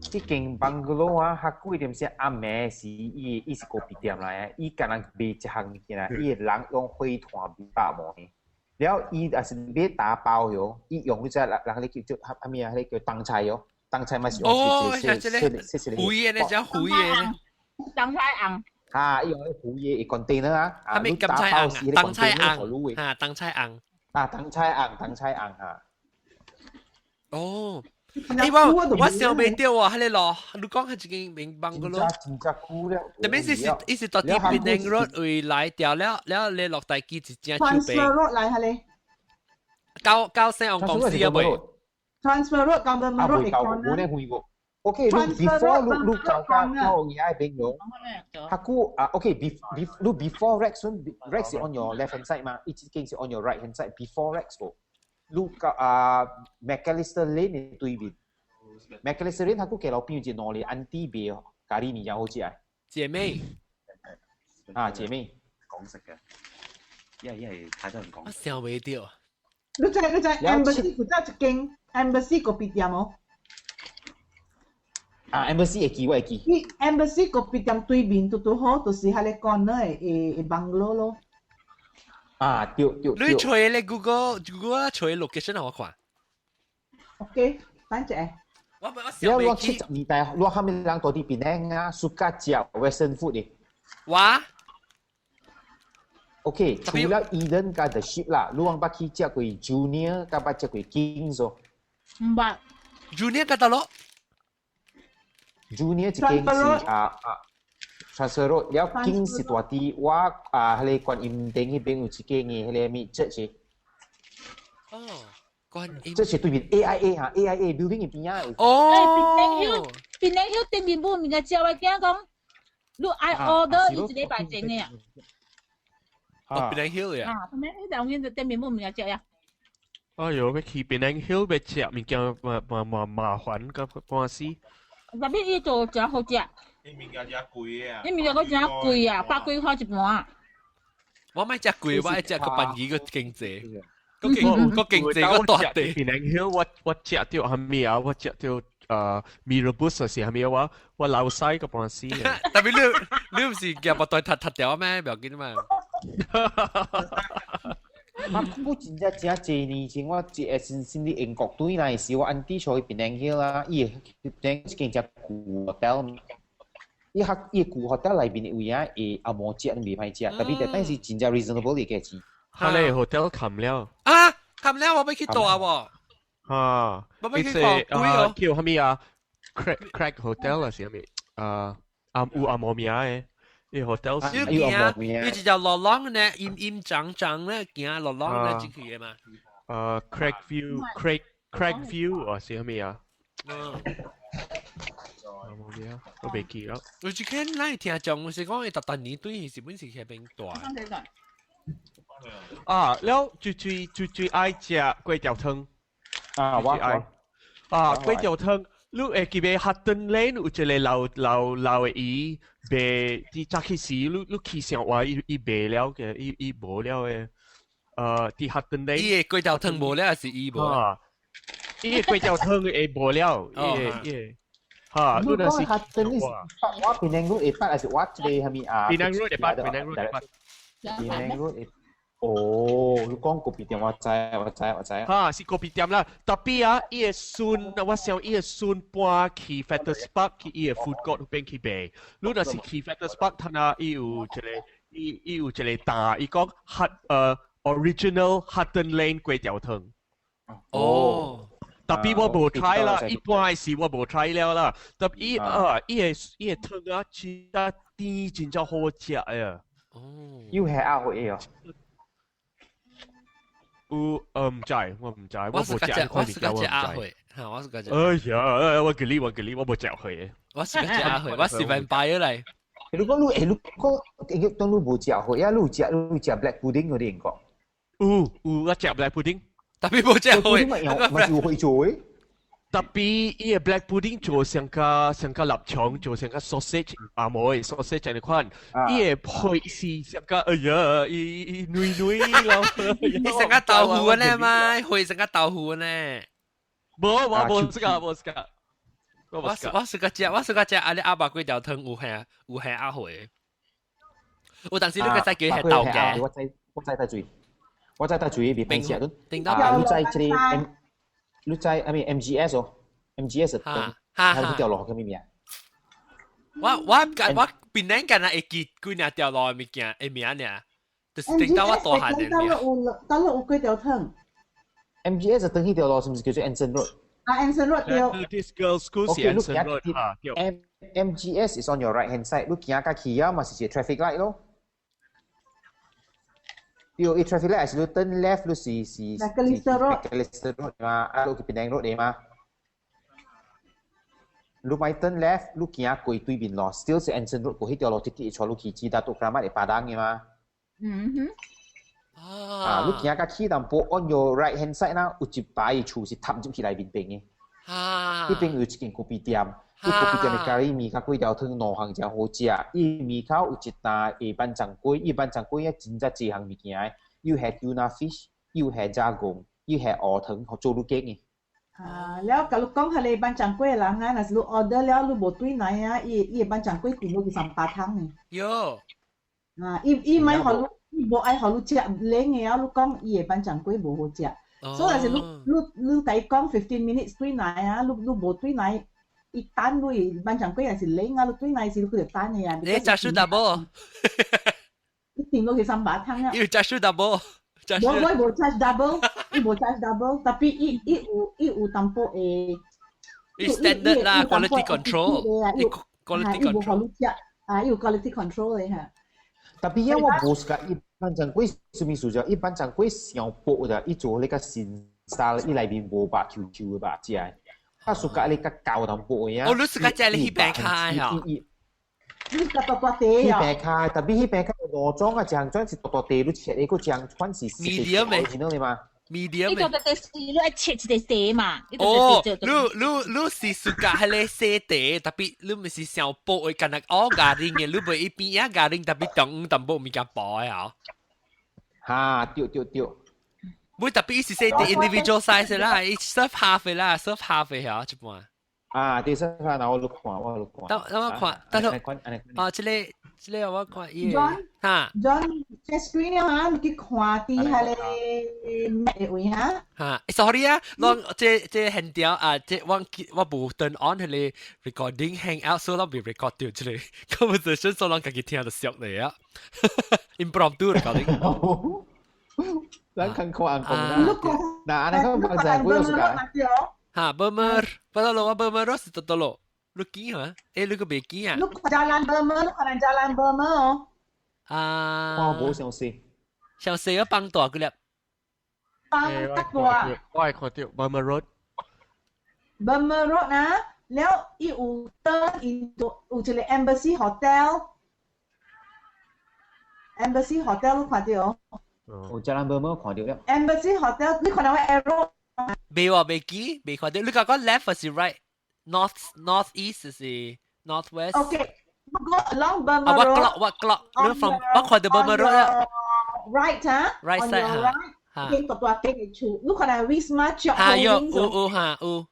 這間 bungalow 啊，較貴點是暗暝時，伊伊是咖啡店來的，伊干焦賣一項物件，伊的人用火炭賣肉糜呢。了伊若是買打包喲，伊用你知人人咧叫做蝦米啊？彼個叫當菜喲，當菜嘛是用哦，這個糊的呢，叫糊的。當菜紅。啊，伊用彼糊的 container 啊，啊，你打包是當菜紅，哈，當菜紅。啊，當菜紅，當菜紅哈。哦。欸，我我想袂著啊，彼个路，你講彼一間民房個路。真正久了。特別是伊是佇檳城 road 位來掉了，了你落大機一正手邊。Transfer road 來彼个。到到西昂公司啊未？Transfer road 到 Burma Road 啊，未到，無咧去過。OK，你 before 你你到到到伊愛朋友，較久啊，OK，be be 你 before Rex Rex 是 on your left hand side 嘛，伊這間是 on your right hand side，before Rex 無。你到啊 Macalister Lane 的對面，Macalister Lane 較久街路邊有一個兩個 auntie 賣咖喱麵誠好食。姐妹。啊，姐妹。港式嘅，因為因為太多人講。我想袂著。你知你知 Embassy 負責一間 Embassy 咖啡店哦。啊，Embassy 會記，我會記。伊 Embassy 咖啡店對面拄拄好，就是彼个 corner 的的 bungalow 咯。啊，對對。你揣咧 Google Google 揣 location 我看。 OK，等陣。我我想我70年代，我蝦米人住佇檳城啊，suka 食 Western food 的。我。 OK，除了 Eden 佮 The Ship 啦，你往捌去食過 Junior，佮捌食過 Kings 哦。毋捌。 Junior 佮佗落。 Junior 一間是啊啊，Transfer Road，了 Kings 是蹛佇我啊，彼个觀音頂彼邊有一間的彼个物 church。哦，觀音。這是對面 AIA 哈，AIA building 的邊仔。哦。檳城 Hill 頂面無物件食，我驚講，你愛 order 伊一禮拜前的啊。哦，檳城 Hill 呀。啊，檳城 Hill 當然就頂面無物件食呀。哎喲，欲去檳城 Hill 欲食物件，嘛嘛嘛麻煩佮官司。特別伊做誠好食。伊物件誠貴啊！伊物件閣誠貴啊，百幾塊一盤。我莫食貴，我愛食閣便宜閣經濟。閣經閣經濟閣大地。檳城 Hill 我我食著蝦米啊？我食著mee rebus 是蝦米啊？我我流屎個半死。特別你你毋是夾腹袋踢踢掉咩？不要緊嘛。我我真正真濟年前，我一個新新佇英國對來時，我 auntie 帶去檳城 Hill 啦，伊會檳城一間誠舊 hotel，伊較伊舊 hotel 內面的位啊，會紅毛食，袂歹食，特別但是真正 reasonable 的價錢。哈咧 hotel 冚了。啊，冚了我欲去蹛啊無？啊，我欲去看貴哦。叫蝦米啊？Craig Craig Hotel 啊是蝦米？啊，啊有紅毛名的。伊 hotel 你行，伊一條路廊呢，陰陰長長咧，行路廊咧進去的嘛。Craig View，Craig Craig View 啊是蝦米啊？嗯。冇名，我袂記了。有一間咱聽講是講伊逐逐年對是本是彼邊蹛。啊，了最最最最愛食粿條湯。啊，我愛啊，粿條湯，你會記得 Hutton Lane 有一個老老老的魚賣，佇早起時你去上話伊伊賣了嘅，伊伊無了嘅。佇 Hutton Lane。伊個粿條湯無了，還是伊無？啊，伊個粿條湯會無了，伊個伊個。嚇，你你若是講 Hutton 是我檳城路會捌，還是我這個係咪啊？檳城路會捌，檳城路會捌。檳城路會。哦，你講咖啡店我知，我知，我知。嚇，是咖啡店啦。Tapi 啊，伊個孫，我想伊個孫搬去 Fettes Park 去伊個 food court 嗰邊去賣。你若是去 Fettes Park，睇下伊有一個，伊伊有一個檔，伊講 Hut original Hutton Lane 粿條湯。哦。 Tapi 我無 try 啦，一般時我無 try 了啦。Tapi 伊啊，伊個伊個湯啊，真正甜，真正好食啊。哦。又係鴨血哦。有，唔知，我唔知，我無食呢我是個款物件，我唔知。食鴨血，嚇，我是個食。哎呀，我記你，我記你，我無食血。我是個食鴨血，我是 vampire 嚟。如果你如果當你無食血啊，你有食 black pudding 嗰啲應該。有有，我食 black pudding。 Tapi 無食血，嘛是有血做的。 Tapi 伊個 black pudding 做上較上較臘腸，做上較 sausage 啊，無的 sausage 這款，伊個血是上較哎呀，伊伊軟軟咯。你上較豆腐呢嘛？血上較豆腐呢？無我無這個無這個。我是我是個食，我是個食阿你鴨肉粿條湯有下有下鴨血。有當時你個使叫係豆嘅。我知我知得注意，我知得注意別平時都。頂到啊，你知這個 M，你知阿咩 MGS 哦，MGS 哈哈，條路叫咩名？我我我邊兩間啊會記幾兩條路的物件的名爾，就是頂到我大漢的名。到了有粿條湯。 MGS 等彼條路是毋是叫做 Anson Road？啊，Anson Road 對。 This girls school 是 Anson Road 啊，對。 MGS is on your right hand side，你行較去啊嘛是一個 traffic light 咯。對，伊 traffic light 是你 turn left 你是是 Macalister Road。 Macalister Road 嘛，啊，你去 Penang Road 的嘛。你咪 turn left，你行過對面路，still 是 Anson Road 過彼條路直直帶你去至 Datuk Keramat 的巴當的嘛。嗯哼。啊，你行較起淡薄，on your right hand side 啦，有一排厝是插入去內面邊的。啊！彼邊有一間咖啡店，彼咖啡店的咖喱麵佮粿條湯兩項誠好食。伊面口有一擔下班長粿，伊班長粿啊真正濟項物件的，又係 tuna fish，又係炸貢，又係鵝腸，做你揀的。啊，了，佮你講彼個班長粿的人啊，若是你 order 了，你無轉來啊，伊伊的班長粿全部是三百湯的。喲。啊，伊伊莫予你，伊無愛予你食冷的啊，你講伊的班長粿無好食。所以若是你你你共伊講 15 minutes 轉來啊，你你無轉來，伊等你班長粿若是冷啊，你轉來時你就等的啊。你食 double？一定落去三百湯啊！伊有食 double？我我無 charge double，伊無 charge double，tapi 伊伊有伊有淡薄會。伊 standard 啦，quality control，quality control。伊無予你食，啊，伊有 quality control 的哈。 Tapi 因我無 suka 伊班長粿啥物事就伊班長粿上薄的，伊做那個新沙伊內面無肉 Q Q 的肉食的。我 suka 你較厚淡薄的啊。哦，你 suka 食你彼邊跤嚇？你較大大塊啊？彼邊跤，tapi 彼邊跤兩種啊，一項種是大大塊，你切的，閣一項款是 medium 的嘛。 medium 你做的是你愛切一個細嘛？哦，你你你是 suka 彼個細塊，tapi 你毋是上薄的，敢若哦咖喱的，你袂一邊啊咖喱，tapi 中淡薄物件薄的啊。哈，對對對。唔 tapi 伊是細塊 individual size 啦，伊 serve half 啦，serve half 嚇，一般。啊，對，serve half，我都看，我都看。等等我看，等我啊，這個這個我看伊。哈。John share screen 啊，你去看佇彼個咩位哈？哈，sorry 啊，我這這現條啊，這我我無 turn on 彼個 recording hangout，所以我未 record 到這個 conversation，所以咱家己聽就熟嚟啊。Impromptu recording。咱看看講啦。嗱，按呢講剛才幾多時間？哈，Burmer，不得咯，我 Burmer 是得得咯。你記哈？誒，你個未記啊？你 Jalan Burmer，你看 Jalan Burmer 哦。啊！我無詳細。詳細個幫大幾粒？幫大大。我係看到 Burmer Road。 Burmer Road 啊，了伊有 turn into 有一個 Embassy Hotel。Embassy Hotel 你看到？我 Jalan Burma 看到了。 Embassy Hotel，你看到我 arrow？未喎，未記，未看到。你講講 left 還是 right？North north east 是 north west。 OK。Go along Burma 啊，what Road。 clock what clock？你 from 我看到 Burma Road 啦。 Right 啊 Right ，on side your 嚇 right，嚇經大大間嘅厝，你看到 Wisma 嚇有有有嚇有。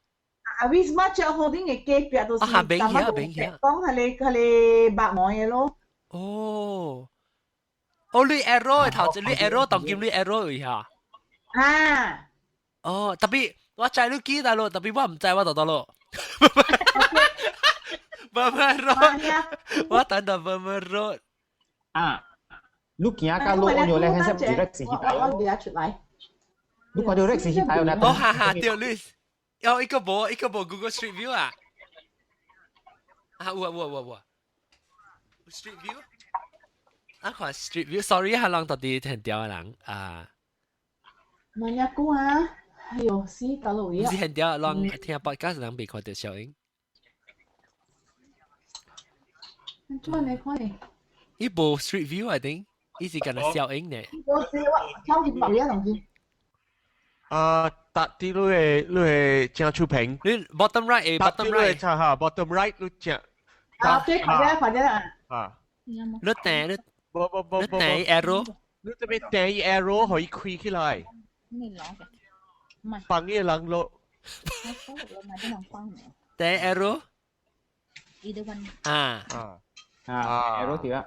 啊，Wisma Chok Holding 嘅隔壁都是，啊下邊起啊邊起啊講係你係你白毛嘅咯。哦，哦，你 arrow 頭先你 arrow 當今你 arrow 位嚇。啊。哦，特別我知你記得咯，特別我唔知我就得咯。Burma Road，我等到 Burma Road。啊，你行到路，on your left hand side 就 Rex 去我我我出來。你看到 Rex 去睇啦。哦，哈哈，對，你有一個無一個無 Google Street View 啊？啊，有啊有啊有啊有啊。Street View？啊，看 Street View，sorry 啊，人到底聽掉嘅人啊。問一個啊，哎呦，死到路唔是聽掉，人聽 podcast 人未看到小英。怎你看？伊無 Street View，I think，伊是干那小英呢。我知我挑起白嘢東西。啊，搭啲你嘅正出平，你 bottom right 誒，bottom right，哈哈，bottom right 你正。啊，對，快啲，快啲啦。啊。你掟你，無無無你掟 arrow，你這邊掟 arrow 可以開起來。你攞嘅，唔係。放嘅人咯。掟 arrow。 Either one。啊啊啊，arrow 對啊。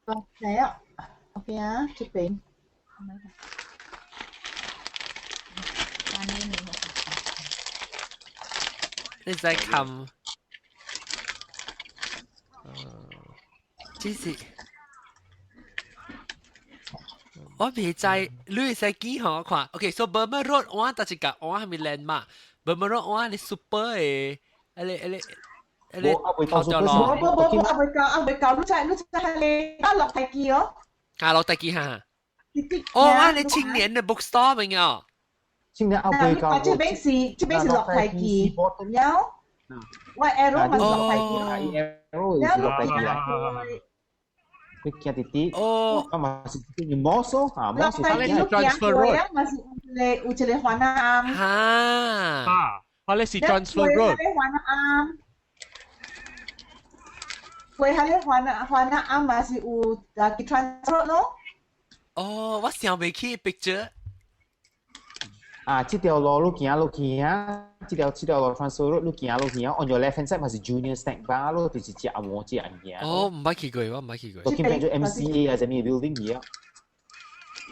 嚟啊，OK 啊，這邊。你在看？這是我未知，你會使記吼看。OK，so Burma Road 我就是個我係咪 landmark？Burma Road 我係 super 嘅，誒你誒你誒你頭條咯。無無無，啊未到啊未到，你知你知係你啊落大機哦。啊落大機哈。哦，啊你青年的 bookstore 明哦。青年啊未到。啊，這邊是這邊是落大機，了。我 arrow 嘛是落大機，arrow 是落大機啦。佢行啲啲，哦，啊嘛是摩索啊，摩索。落大機你行過了嘛是有一個有一個環啊哈，啊，啊你是 transfer road。環啊過下咧環啊環啊啱嘛是有啊 transfer road 咯。哦，我想未起 picture。啊，這條路你行落去啊，這條路 transfer road 你行落去啊，on your left hand side 嘛是 Junior Snack Bar 咯，就是食阿摩食物件。哦，唔捌去過，我唔捌去過。我見變做 MCA 啊，啥物 building 去啊。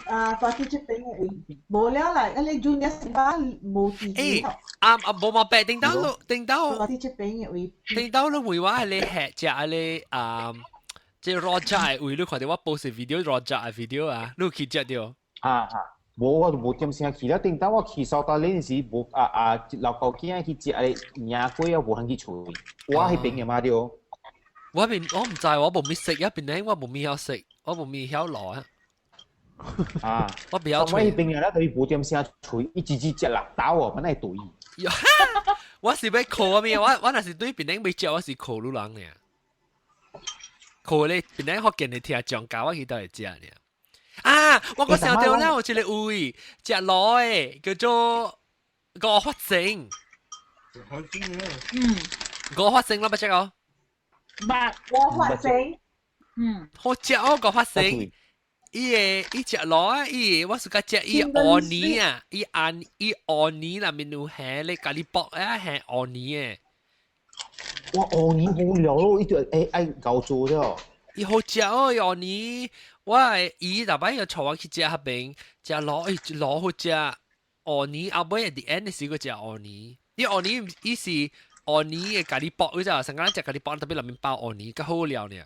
啊，大去這邊嘅位，無了啦，啊你 Junior Snack Bar 無佇。欸，啊啊，無嘛白頂到路，頂到。大去這邊嘅位。頂到你會話你吃食你啊，這 rojak 嘅位，你看到我 post video rojak 嘅 video 啊，你有去食到？啊啊。無，我就無點聲去了。頂當我去蘇打林時，無啊啊老狗囝去食個牙粿啊，無通去揣。我彼邊的嘛對。我邊我毋知，我無咪食啊，邊咧我無咪曉食，我無咪曉攞啊。啊，我比較我彼邊啊，就是無點聲揣，伊直直食六刀哦，本來對。我是欲靠我咩？我若是對邊咧欲食，我是靠路人爾。靠咧邊咧福建的聽講教我去倒會食爾。啊！我個想到咧，有一個位食螺的，叫做五發成。嗯。五發成，我捌食過。捌。五發成。嗯。好食哦，五發成。伊個伊食螺啊，伊個我是較食伊芋泥啊，伊按伊芋泥內面有蝦咧咖喱卜啊，蝦芋泥的。哇！芋泥好料咯，伊就會愛熬做了。伊好食哦，芋泥。我伊逐擺又帶我去食彼邊，食螺，欸螺好食，芋泥後尾 at the end 是閣食芋泥，伊芋泥伊是芋泥的咖喱卜，你知無？上咱食咖喱卜，特別內面包芋泥，較好料呢。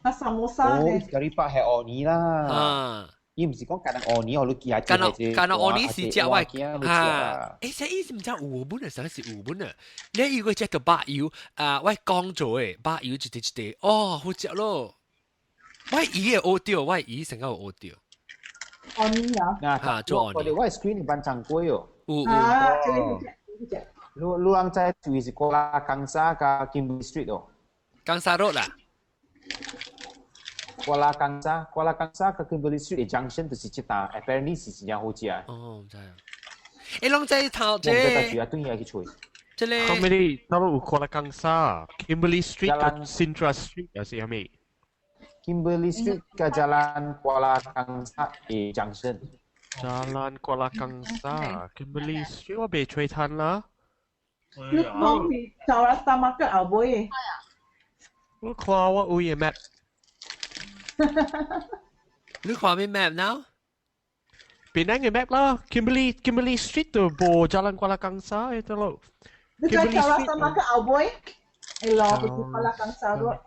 啊，什麼沙哦，咖喱卜係芋泥啦。啊，伊毋是講干焦芋泥，予你寄干焦干焦芋泥是食我啊。欸，這伊是毋知有本啊，啥是有本啊？你如果食著肉油啊，我講做的肉油一塊一塊，哦，好食咯。我姨會烏掉，我姨成個有烏掉。芋泥啊！嚇，做芋泥。我我 screen 班長過哦。有有。啊，這個這個。你你人知就是過啦，江沙佮 Kimberley Street 哦。江沙 Road 啦。Kuala Kangsar，Kuala Kangsar 佮 Kimberley Street 嘅 junction 就是這檔，apparently 是真正好食。哦，毋知啊。欸，攏在頭這，我毋知搭住啊，轉去去揣。這個。後尾你那有 Kuala Kangsar、Kimberley Street 佮 Cintra Street 還是啥物？Kimberley Street 佮 Jalan Kuala Kangsar 嘅 junction。 Jalan Kuala Kangsar、Kimberley Street 我未揣趁啦。你講是 Chaurasta Market 後尾。我看我有嘅 map。你看咩 map now？檳城嘅 map 啦，Kimberley Street 就無 Jalan Kuala Kangsar 嘅得咯。你在 Chaurasta Market 後尾，會路就是 Kuala Kangsar 咯。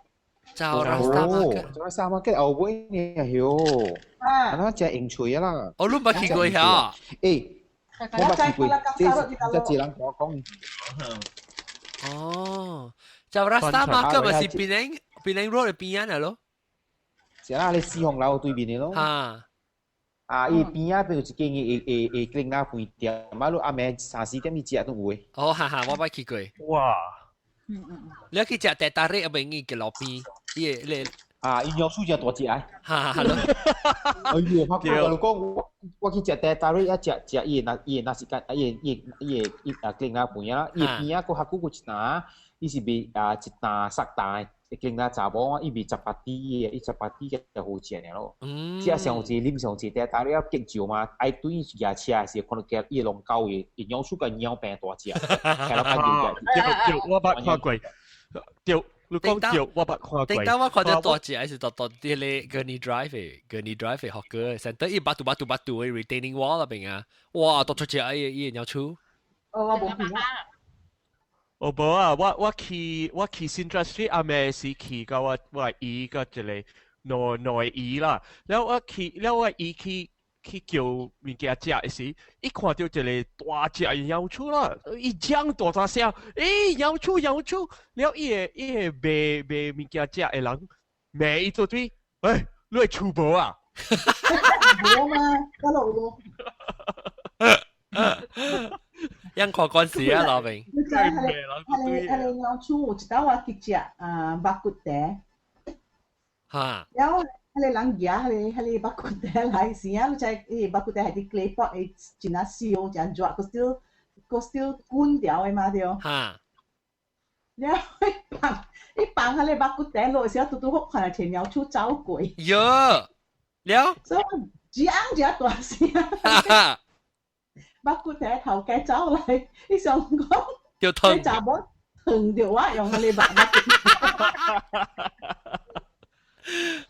Chaurasta Market， Chaurasta Market 後尾呢喲。啊，那真應喙啊啦。哦，你捌去過遐？欸，我捌去過，這這一人同我講。哦，Chaurasta Market 咪是檳城 Road 嘅邊仔咯。是啊，你四方樓對面的咯。哈。啊，伊邊仔邊有一間會會會雞仔飯店，啊，你暗暝三四點去食都有的。哦，哈哈，我捌去過。哇！你去食 teh tarik 啊？袂用嘅路邊，伊個你啊，伊尿素真大隻啊！哈哈，咯。哎呦，我跟你講，我去食 teh tarik 啊，食食伊個那伊個那時間，伊個伊個伊個伊啊雞仔飯啊，伊個邊仔閣較久閣一呾，伊是賣啊一呾殺呾的。雞仔查某伊賣 chapati 的，伊 chapati 嘅好食爾咯。食上一啉上一 teh tarik 啊極少嘛，愛對伊舉車時，可能加伊攏夠的，營養素佮鳥病大隻，開到較對對，我捌看過。對，你講對，我捌看過。頂當我看到大隻，還是大大啲咧，Gurney Drive 嘅，Gurney Drive 嘅學哥，成得伊 batu batu batu 嘅 retaining wall 那邊啊，哇，大出隻伊伊鳥鼠。哦，我無去啊。哦，無啊，我去 Cintra Street 阿暝是去到我姨個一個內內姨啦，了我去了我姨去叫物件食的時，伊看到一個大隻的鳥鼠啦，伊講大大聲，欸，鳥鼠鳥鼠，了伊個賣賣物件食的人罵伊做對，欸，你會厝無啊？無嘛，我落無。因看關係啊，老明。你知彼个彼个彼個鳥鼠有一道我去食啊肉骨茶。哈。然後彼個人舉彼個肉骨茶來時啊，你知伊肉骨茶係佇 clay pot 會真啊燒，真熱，閣 still 閣 still 滾掉的嘛對。哈。了伊放彼個肉骨茶落時，拄拄好看到一個鳥鼠走過。喲，了。所以一紅一大聲。肉骨茶頭家走來，伊想講，就疼。查某疼著我用彼個肉骨。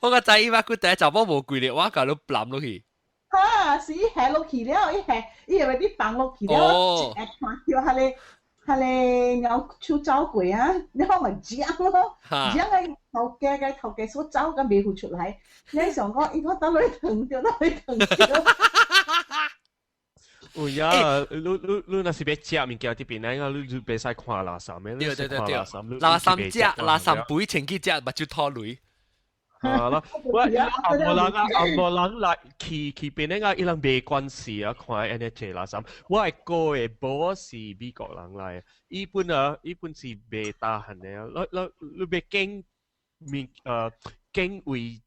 我個知伊肉骨茶查某無跪咧，我共你攬落去。哈，是伊下落去了，伊下伊會你放落去了，一看到彼個鳥鼠走過啊，你看咪講咯，講個頭家個頭家所走甲袂赴出來，你想講伊講倒落去疼著，倒落去疼著。有呀，你若是欲食物件佇檳城啊，你就袂使看垃圾的，對對對對，垃圾食，垃圾肥前去食，目睭吐淚。係咯，我紅毛人啊，紅毛人來去檳城啊，伊人袂關事啊，看按呢濟垃圾。我的哥的某是美國人來，伊本啊，伊本是袂 tahan 的啊，你你欲揀物揀位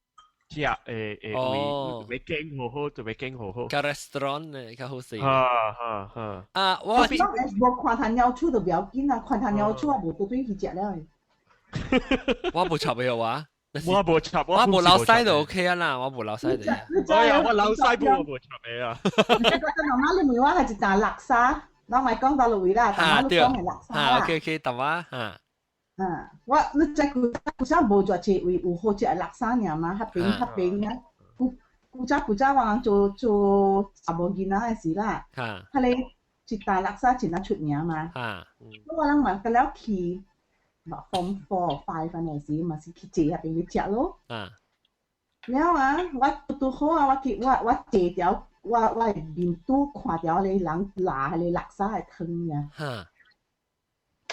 食的的位，欲揀好好，就欲揀好好。較 restaurant 呢較好勢。哈哈哈。啊，我無看他鳥鼠就不要緊啊，看他鳥鼠啊，無倒轉去食了。我無插的話。我無插，我無老細就 OK 啊啦，我無老細的。哎呀，我老細本我無插的啊。你覺得媽媽你問我係一呾叻沙，我咪講到落位啦，大媽你講係叻沙啦。 OK OK，大媽嚇。嗯，我你知古古早無偌濟位有好食的叻沙爾嘛，較平較平啊。古古早古早我人做做查某囡仔的時啦，彼個一呾叻沙真啊出名嘛。我人嘛個了去。嘛 form 4 5 安尼時，嘛是去坐彼邊去食咯。了啊，我拄拄好啊，我去我坐條，我面拄看著彼個人撈彼個叻沙的湯爾。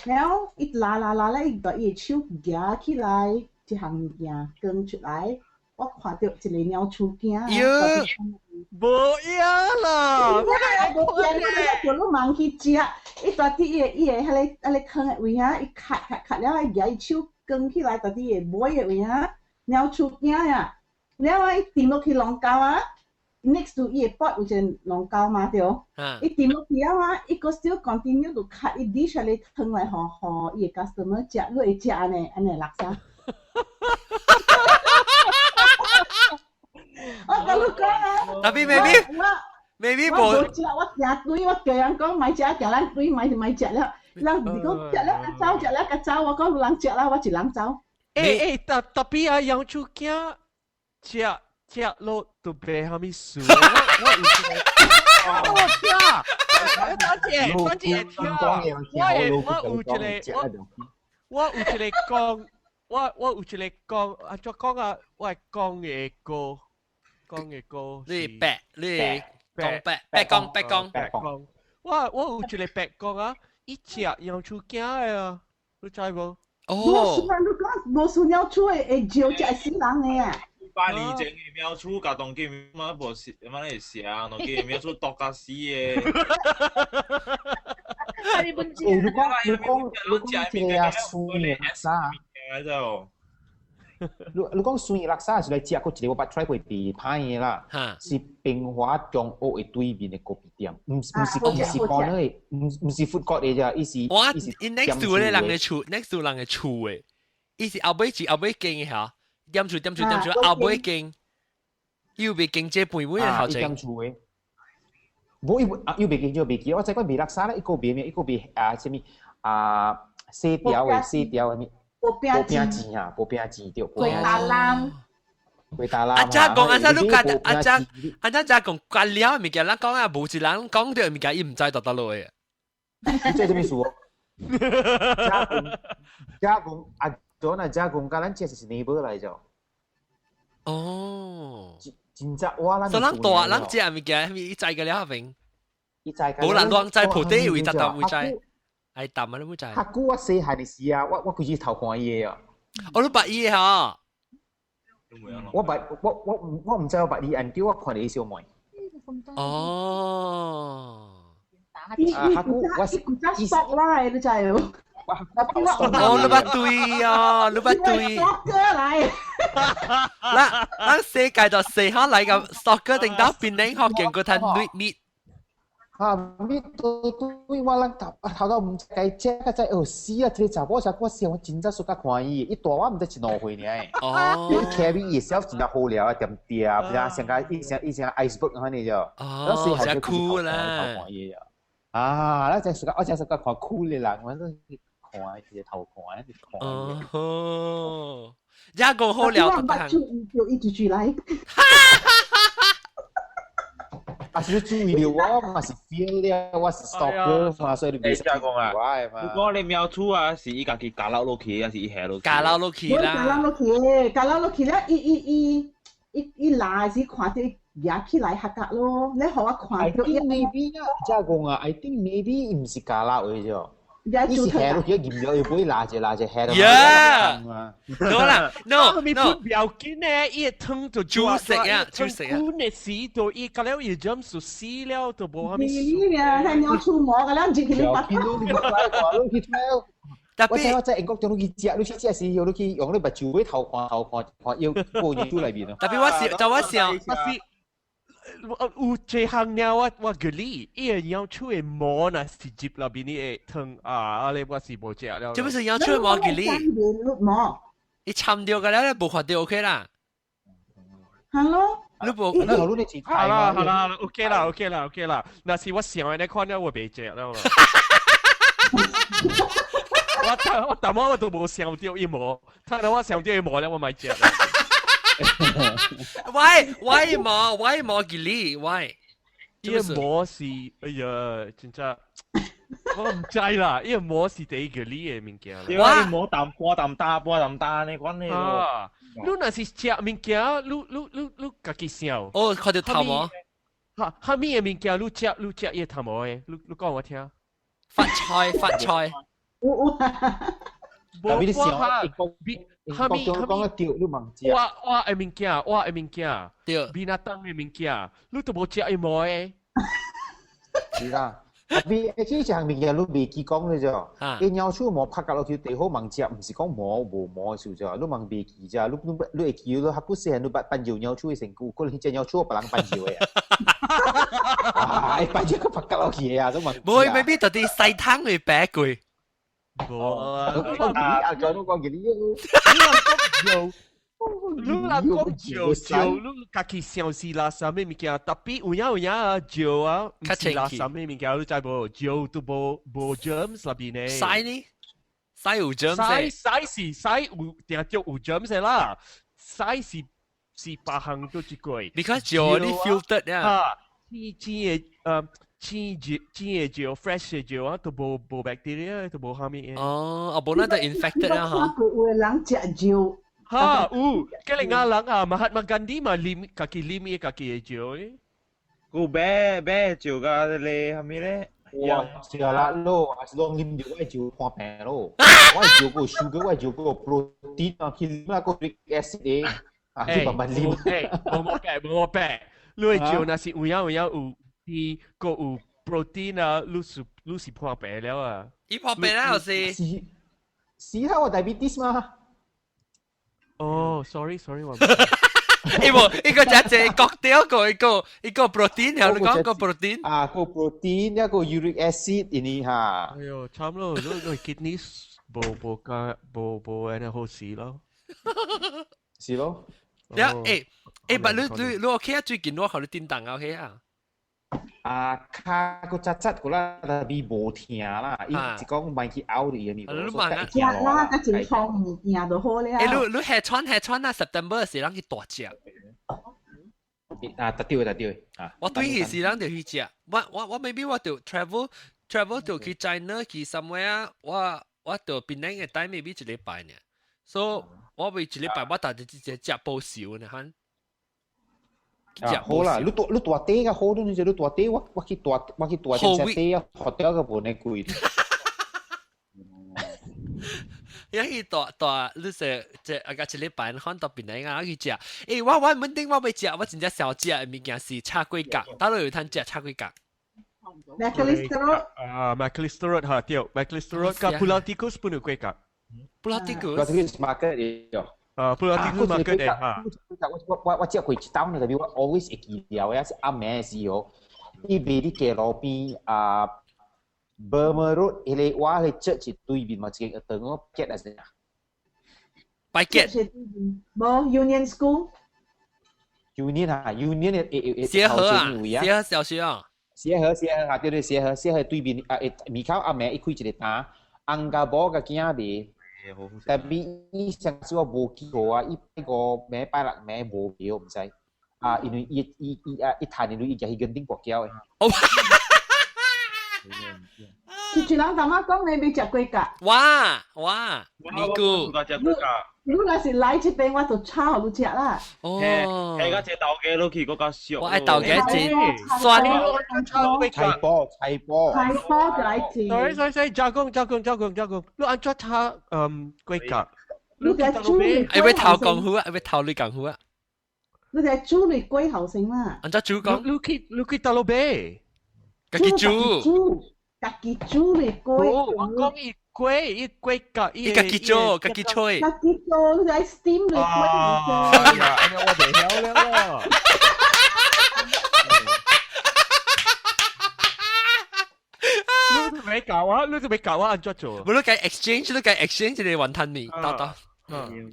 了，伊撈撈撈咧，伊就伊的手舉起來，一項物件扛出來，我看著一個鳥鼠囝。喲，無影啦！我無影，我叫你忙去食。伊蹛佇伊个彼個湯的位啊，伊崁崁崁了，伊舉伊手扛起來，蹛佇伊的尾的位啊，鳥鼠囝啊！你我伊掂落去龍溝啊，next to 伊個 pot 有一個龍溝嘛對。伊掂落去啊嘛，伊個 still continue to cut 伊 dish 嚟湯來予予伊個 customer 食，你會食按呢按呢垃圾。我共你講啊， Tapi maybe 我無食，我驚對，我叫人講莫食，驚咱對，莫莫食了。人講食了較走，食了較走，我講有人食啦，我一人走。欸欸，特別啊，養豬囝食食落都袂蝦米事。我有一個，我聽，等者等者聽，我有一個我有一個講，我有一個講，啊怎講啊？我講的歌，講的歌，你白你講白白講白講白講，我有一個白講啊，伊食養豬囝的啊，你知無？哦，無事啊！你講無事鳥鼠會會招食死人的啊！ 8年前的貓鼠共當今嘛無是，嘛會啥？當今貓鼠毒甲死的。欸，你講你講你講這個啊，酸的垃圾。你講酸的垃圾是來食過一個我捌 try 過袂歹的啦，是平華中學的對面的咖啡店，毋是毋是毋是 corner 的，毋是 food court 的啫，伊是我伊 next to 咧人的厝，next to 人的厝的，伊是後尾是後尾間的嚇，點厝點厝點厝後尾間，又袂經這半尾的頭前。點厝的，無伊啊又袂經就袂記，我知講賣垃圾咧，一個賣咩，一個賣啊啥物啊細條的細條的物。薄餅錢啊，薄餅錢對。粿打攬，粿打攬。阿姐講阿姐你家阿姐阿姐姐講干了物件，咱講啊，無一人講著物件，伊毋知佗佗落的。你這啥物事？加工加工阿做那加工，佮咱這是 neighbor 來著。哦。真正我咱。所以咱大咱食物件，伊知個了邊。伊知。無人亂知鋪底位，特特會知。愛淡啊，你會知？較久我細漢的時啊，我規日頭看伊的啊。哦，你捌伊的吼？我捌我毋知我捌伊，按對我看著伊小妹。哦。啊，較久我是伊古早索來，你知無？哦，你捌對啊，你捌對。 stalker 來。咱咱世界就細漢來個 stalker 頂到檳城學見過談蜜蜜。啊！你對對我人頭頭到毋知該食個知哦死啊！這個查某啥我想我真正suka 看伊，伊大我毋知一兩歲爾。哦。伊 carry 伊 self 真正好料啊，恬恬，像個伊像伊像 iceberg 按呢就。哦，真酷啦！看伊啊，啊！咱真 suka，我真 suka 看酷的人，我都看伊個頭看，一直看。哦，這個好料，我捌注意到伊直直來。啊是你注意到我，嘛是 feel 了，我是 stalker 嘛，所以你袂使講啊。如果你貓鼠啊，是伊家己咬落去，還是伊下落去？咬落去啦。咬落去，咬落去了，伊伊伊伊伊來時看著舉起來嚇甲咯，你予我看著。I think maybe 啊，這講啊，I think maybe 毋是咬落去啫。伊是下落去，入了伊尾拉者拉者下落去。 Yeah，no 啦，no no，不要緊呢，伊湯就煮食啊，煮食啊。滾的死到伊，到了伊針就死了，就無蝦米。你啊，睇鳥出毛個了，入去你把。我知我知，英國中你去食，你去食時，你去用你目睭尾頭看頭看看，要過入內面咯。特別我想，就我想，我是。有這項了，我記得，伊個鳥鼠的毛若是入內面，你會湯啊！啊咧，我是無食了。這不是鳥鼠的毛記得？毛。伊摻著個了，無看著 OK 啦。 Hello。你無？那好，你是好啦好啦，OK 啦 OK 啦 OK 啦。若是我想的，你看了我袂食了。我淡仔我都無想著伊毛，睇到我想著伊毛了，我莫食。 Why 毛 why 毛吉利 why？伊個毛是哎呀，真正我毋知啦。伊個毛是第一個你的物件。我毛淡半淡大半淡大呢款的咯。你若是食物件，你你你你家己想。哦，看著頭毛。哈，啥物的物件你食你食伊個頭毛的？你你講我聽。發菜發菜。有。特別你想，哈咪哈咪講對，你忘記。我的物件，我的物件，對，米納當的物件，你都無食伊毛的。是啦，特別這項物件你袂記講咧啫，伊鳥鼠毛拍甲落去地好盲食，毋是講毛無毛是啫，你盲袂記啫，你會記你較古細漢你捌搬尿鳥鼠的身軀，可能彼隻鳥鼠別人搬尿的啊，伊搬尿閣拍甲落去啊，都盲。無，未必到底西湯會白過。無啊，啊，講講講你有。你人講石石，你家己想是垃圾咩物件？特別有影有影啊，石啊，毋是垃圾咩物件？你知無？石都無 germs 內邊呢。屎呢？屎有 germs？屎屎是屎有，定著有 germs 啦。屎是別項都一個。 Because 石你 filtered 呀。青青的青石青的石 fresh 的石啊，都無 bacteria，都無蝦米。哦，啊無咱就 infected 啊嚇。有的人食石。哈，有，個另外人啊，馬哈馬甘地嘛，啉家己啉伊家己的酒咧。有買買酒甲咧，蝦米咧？哇，食啦咯，還是攏啉著我的酒破病咯。我的酒閣有 sugar，我的酒閣有 protein 啊，去啉啊閣 uric acid 的，啊去慢慢啉。無無病無病，你的酒若是有影有影有啲閣有 protein 啊，你是破病了啊。伊破病了是。是是啊，我 diabetes 嘛。哦，sorry sorry，我伊無伊個只只國雕個一個一個 protein，然後你講個 protein 啊，個 protein 一個 uric acid 呢啲嚇。哎呦，慘咯，你 kidney 無無加無無按呢好事咯。是咯。呀，欸，但你 OK 啊？最近我看你叮當 OK 啊？啊，跤閣扎扎個啦，特別無疼啦，伊是講莫去拗你嘅物，你問啊？食啦，甲一創物件就好了。欸，你下川下川啊？September 時人去大食。啊，特對特對啊！我對時人就去食，我 maybe 我就 travel 就去 China 去 somewhere，我就檳城嘅待 maybe 一禮拜呢，所以我為一禮拜我大只只食保守呢，哈。啊，好啦，你大地較好，你就你大地，我去大隻地啊，hotel 個無呢貴。一去大大，你說這啊個一禮拜，可能到檳城啊去食。欸，我穩定我欲食，我真正想食的物件是炒粿角，倒落有通食炒粿角。 Macalister Road 啊，Macalister Road 嚇對，Macalister Road 佮 Pulau Tikus 本有粿角。 Pulau Tikus。 Pulau Tikus market 對。啊，Pulau Tikus market 嚇。我食過一頓呢，特別我 always 會記得的，是暗暝時候，伊賣佇街路邊啊，Burma Road，彼個我彼個 church 對面嘛，一個長個結還是啥？白結。無 Union School。 Union 啊，Union 的會協和啊，協和小學啊。協和協和啊，對對協和協和對面啊，門口暗暝伊開一個檔，翁佮某佮囝賣。特別伊上次我無記過啊，伊拜五暝拜六暝無票，毋知啊，因為伊啊，伊趁的鐳伊舉去園頂跋筊的。哦，是一人淡仔講你欲食粿角。哇哇，尼姑。你若是來這邊，我就炒予你食啦。哦，係個隻豆家落去，閣較俗。我愛豆家食酸。菜脯菜脯。菜脯就來食。 Sorry sorry sorry，加工加工加工加工，你按怎炒粿角？你在煮你。愛欲頭功夫啊，愛欲頭你功夫啊。你在煮你粿頭先啦。按怎煮講？你去佗落買？家己煮。家己煮你粿。我講伊粿，伊粿角，伊家己做，家己吹。家己做，你在 steam 你粿。啊！呀，我袂曉了咯。你都未教我，你都未教我按怎做。無你計 exchange，你計 exchange 一個雲吞麵，得得。你雲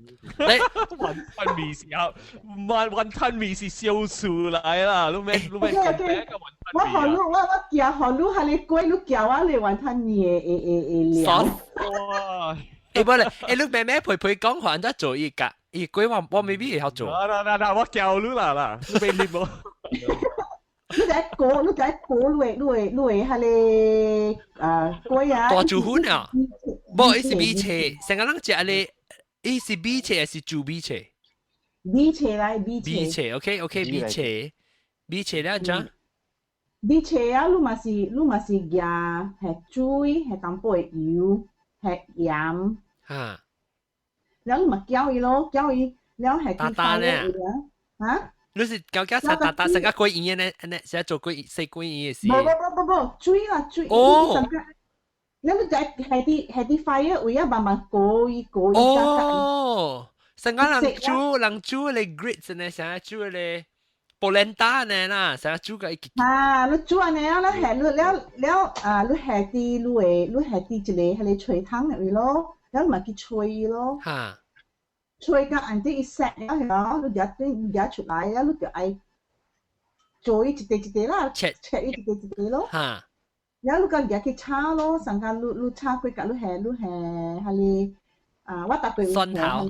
吞麵是有，唔係雲吞麵是燒出來啦，你咩你咩講咩個雲吞麵？我予你，我寄予你，哈你粿，你寄我你雲吞麵的料。哇！欸，無咧，欸，你妹妹陪陪講話，按怎做伊個？伊粿我 maybe 會曉做。嗱嗱嗱，我教你啦啦，你別理我。你在鍋，你在鍋你的彼個啊粿啊。大煮粉啊！無，伊是米切，成個人食咧。伊是米切還是煮米切？米切來米切。米切，OK OK，米切，米切了怎？米切啊，你嘛是夾係水，係淡薄油，係鹽。哈。了你嘛攪伊咯，攪伊了係打打咧。嚇？你是搞假成打打成個鬼樣呢？呢成做鬼細鬼樣嘅事。無無無無無，水啦水。哦。你你就係啲 fire 位啊，慢慢過伊過伊。哦，成個人煮人煮咧 grits 呢，成個煮咧 polenta 呢啦，成個煮個一。啊，你煮按呢啊，你下你了了啊，你下啲你會你下啲一個彼個吹湯入去咯，了咪去吹伊咯。哈。吹到按啲伊 set 了曉，你掠對掠出來啊，你就愛做伊一塊一塊啦，切切伊一塊一塊咯。哈。了你個掠去炒咯，上個你你炒過甲你下你下彼個啊，我特別蒜頭。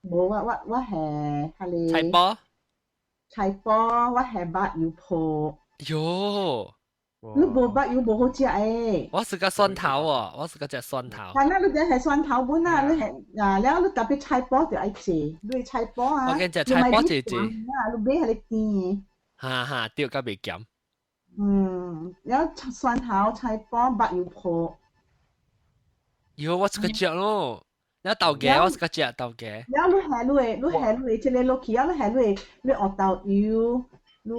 無我我我下彼個。菜脯。菜脯，我下肉油泡。喲。你無肉油無好食誒。我是個蒜頭哦，我是個食蒜頭。但係你就係蒜頭本啊，你係啊，了你特別菜脯就愛食，你菜脯啊。我見食菜脯濟濟。啊，你買彼個甜的。哈哈，對，較袂鹹。嗯，了蒜頭、菜脯、肉油泡。喲，我是個食咯。了豆芽，我是個食豆芽。了你下你的，你下你的這個落去，了你下你的，你學豆油。你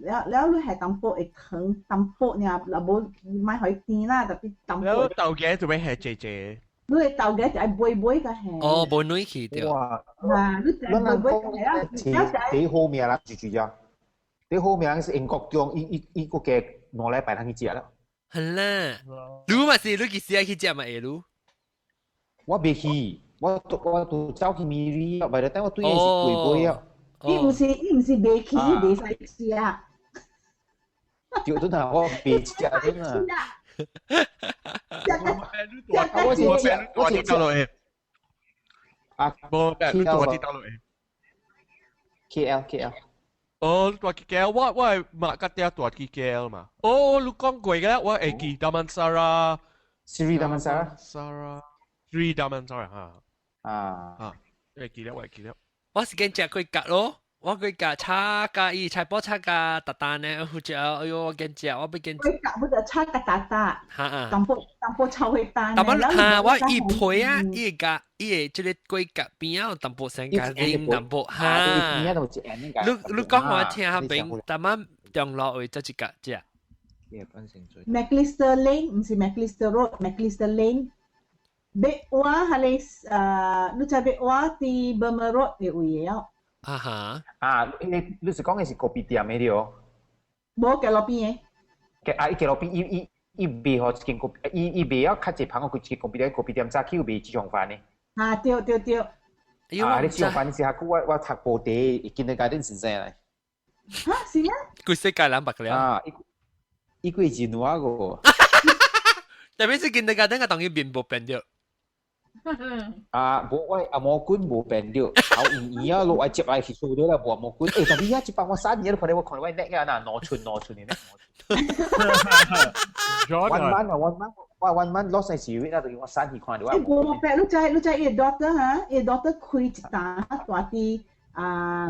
了了，你係淡薄會糖，淡薄爾，若無莫予伊甜啦，特別淡薄。了豆芽做咩下濟濟？你的豆芽就愛買買個下。哦，無軟去對。哇！啊，你就愛買買個下。第好命啦，住住啊！第好命是英國中，伊伊伊個嘅2禮拜通去食啦。係啦，你嘛是你幾時愛去食嘛會嚕？我袂去，我我都走去米里啊，為了等我對伊是過尾啊。伊毋是袂去，伊袂使食。對，真係我袂食真啊。我是我是倒落去。啊，無，你住佇佗落去？KL KL。哦，住佇 KL，我我係馬吉嗲住佇 KL 嘛。哦，你講過嘅，我會記 Damansara。 Sri Damansara。 Sri Damansara 嚇。啊。啊，會記得，我會記得。我是見食過角咯，我過角炒加伊菜脯炒加特蛋呢，好食，哎喲，我見食，我欲見。過角不就炒加特蛋，哈淡薄淡薄炒火蛋。淡薄哈，我伊皮啊，伊會加伊會這個過角邊仔有淡薄生加啉淡薄哈。你你講我聽下邊，淡仔中路位才一角食。 Macalister Lane 毋是 Macalister Road，Macalister Lane。欲活彼個啊，你知欲活佇 Burma Road 的位的哦。啊哈！啊，你你是講的是咖啡店的對？無街路邊的。啊，伊街路邊，伊伊伊賣予一間咖，伊伊賣了較濟芳，佢一間咖啡店，咖啡店早起有賣豬腸飯的。啊，對對對。啊，你豬腸飯是下久我我讀無地，kindergarten 先生來。哈，是咩？規世界人捌了。啊，伊伊幾真話個。特別是 kindergarten 個當然面無變著。啊，無我阿毛棍無變著，後伊伊啊落來接來去做了啦，無阿毛棍。欸，但係啊，這幫我三年都看到我看到我叻啊，嗱，2寸2寸的叻。 One month 啊，one month，我 one month lost 係時啦，就我三年看到我。欸，無白，你知你知伊 daughter 哈，伊 daughter 開一單大佇啊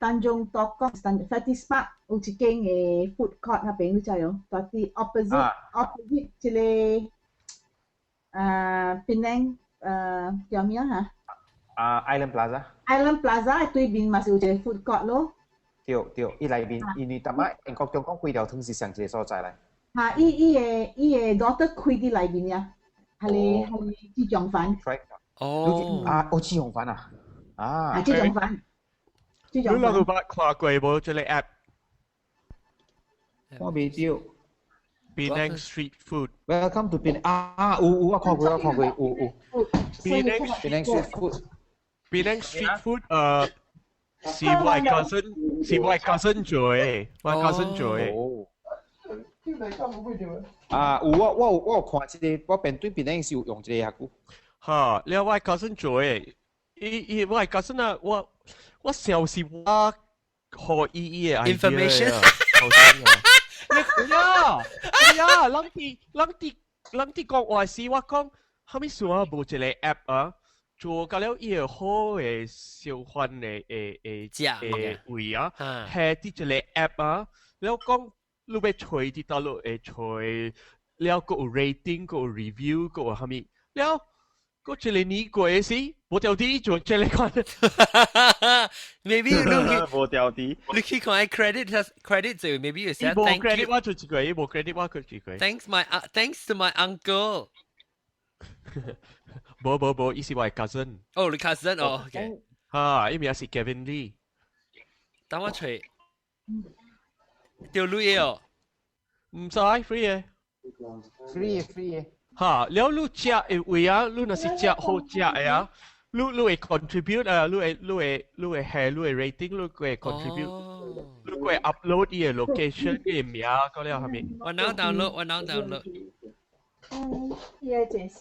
，Tanjong Tokong Fettes Park 有一間的 food court 那邊，你知哦？大佇 opposite opposite 這個啊，檳城叫咩哈？啊，Island Plaza。 Island Plaza 對面嘛是有一個 food court 咯。對對，伊內面因為逐擺英國中講規條湯是上一個所在來。哈，伊伊的伊的 daughter 開佇內面呀，係咧係豬腸飯。哦。啊，哦，豬腸飯啊，啊。啊，豬腸飯。豬腸飯。你兩個捌看過無？這個 app？我未著。 Penang Street Food。 Welcome to Penang 啊，有有我看過我看過有有。 Penang Penang Street Food。 Penang Street Food 是我 cousin 是我 cousin 做的，我 cousin 做的。啊，有我我有我有看這個，我邊對邊是有用這個下久。哈，了我 cousin 做的，伊伊我 cousin 啊，我我小時我予伊伊的 idea Information 呀呀，人佇人佇人佇講話時，我講啥物事啊？無一個 app 啊，做到了伊會好的小販的的的的位啊，下佇一個 app 啊，了講你欲揣佇佗落會揣，了閣有 rating，閣有 review，閣有啥物，了閣一個年過時，無掉啲做這裡看。 Maybe 你去無掉啲，你去看 credit 就 maybe 有寫無 thank credit you 我做一個，無 credit 我做一個。 Thanks to my uncle。無無無，伊是我的 cousin。哦，你 cousin 哦，OK。哈，伊名是 Kevin Lee。等我揣。掉鐳哦。毋使 free 的。 free free。哈，了你食的位啊，你若是食好食的啊，你會 contribute 啊，你會下你的 rating，你會 contribute，你會 upload 伊的 location，伊的名，嗰了係咪？我 now download，我 now download。嗯，伊個真是。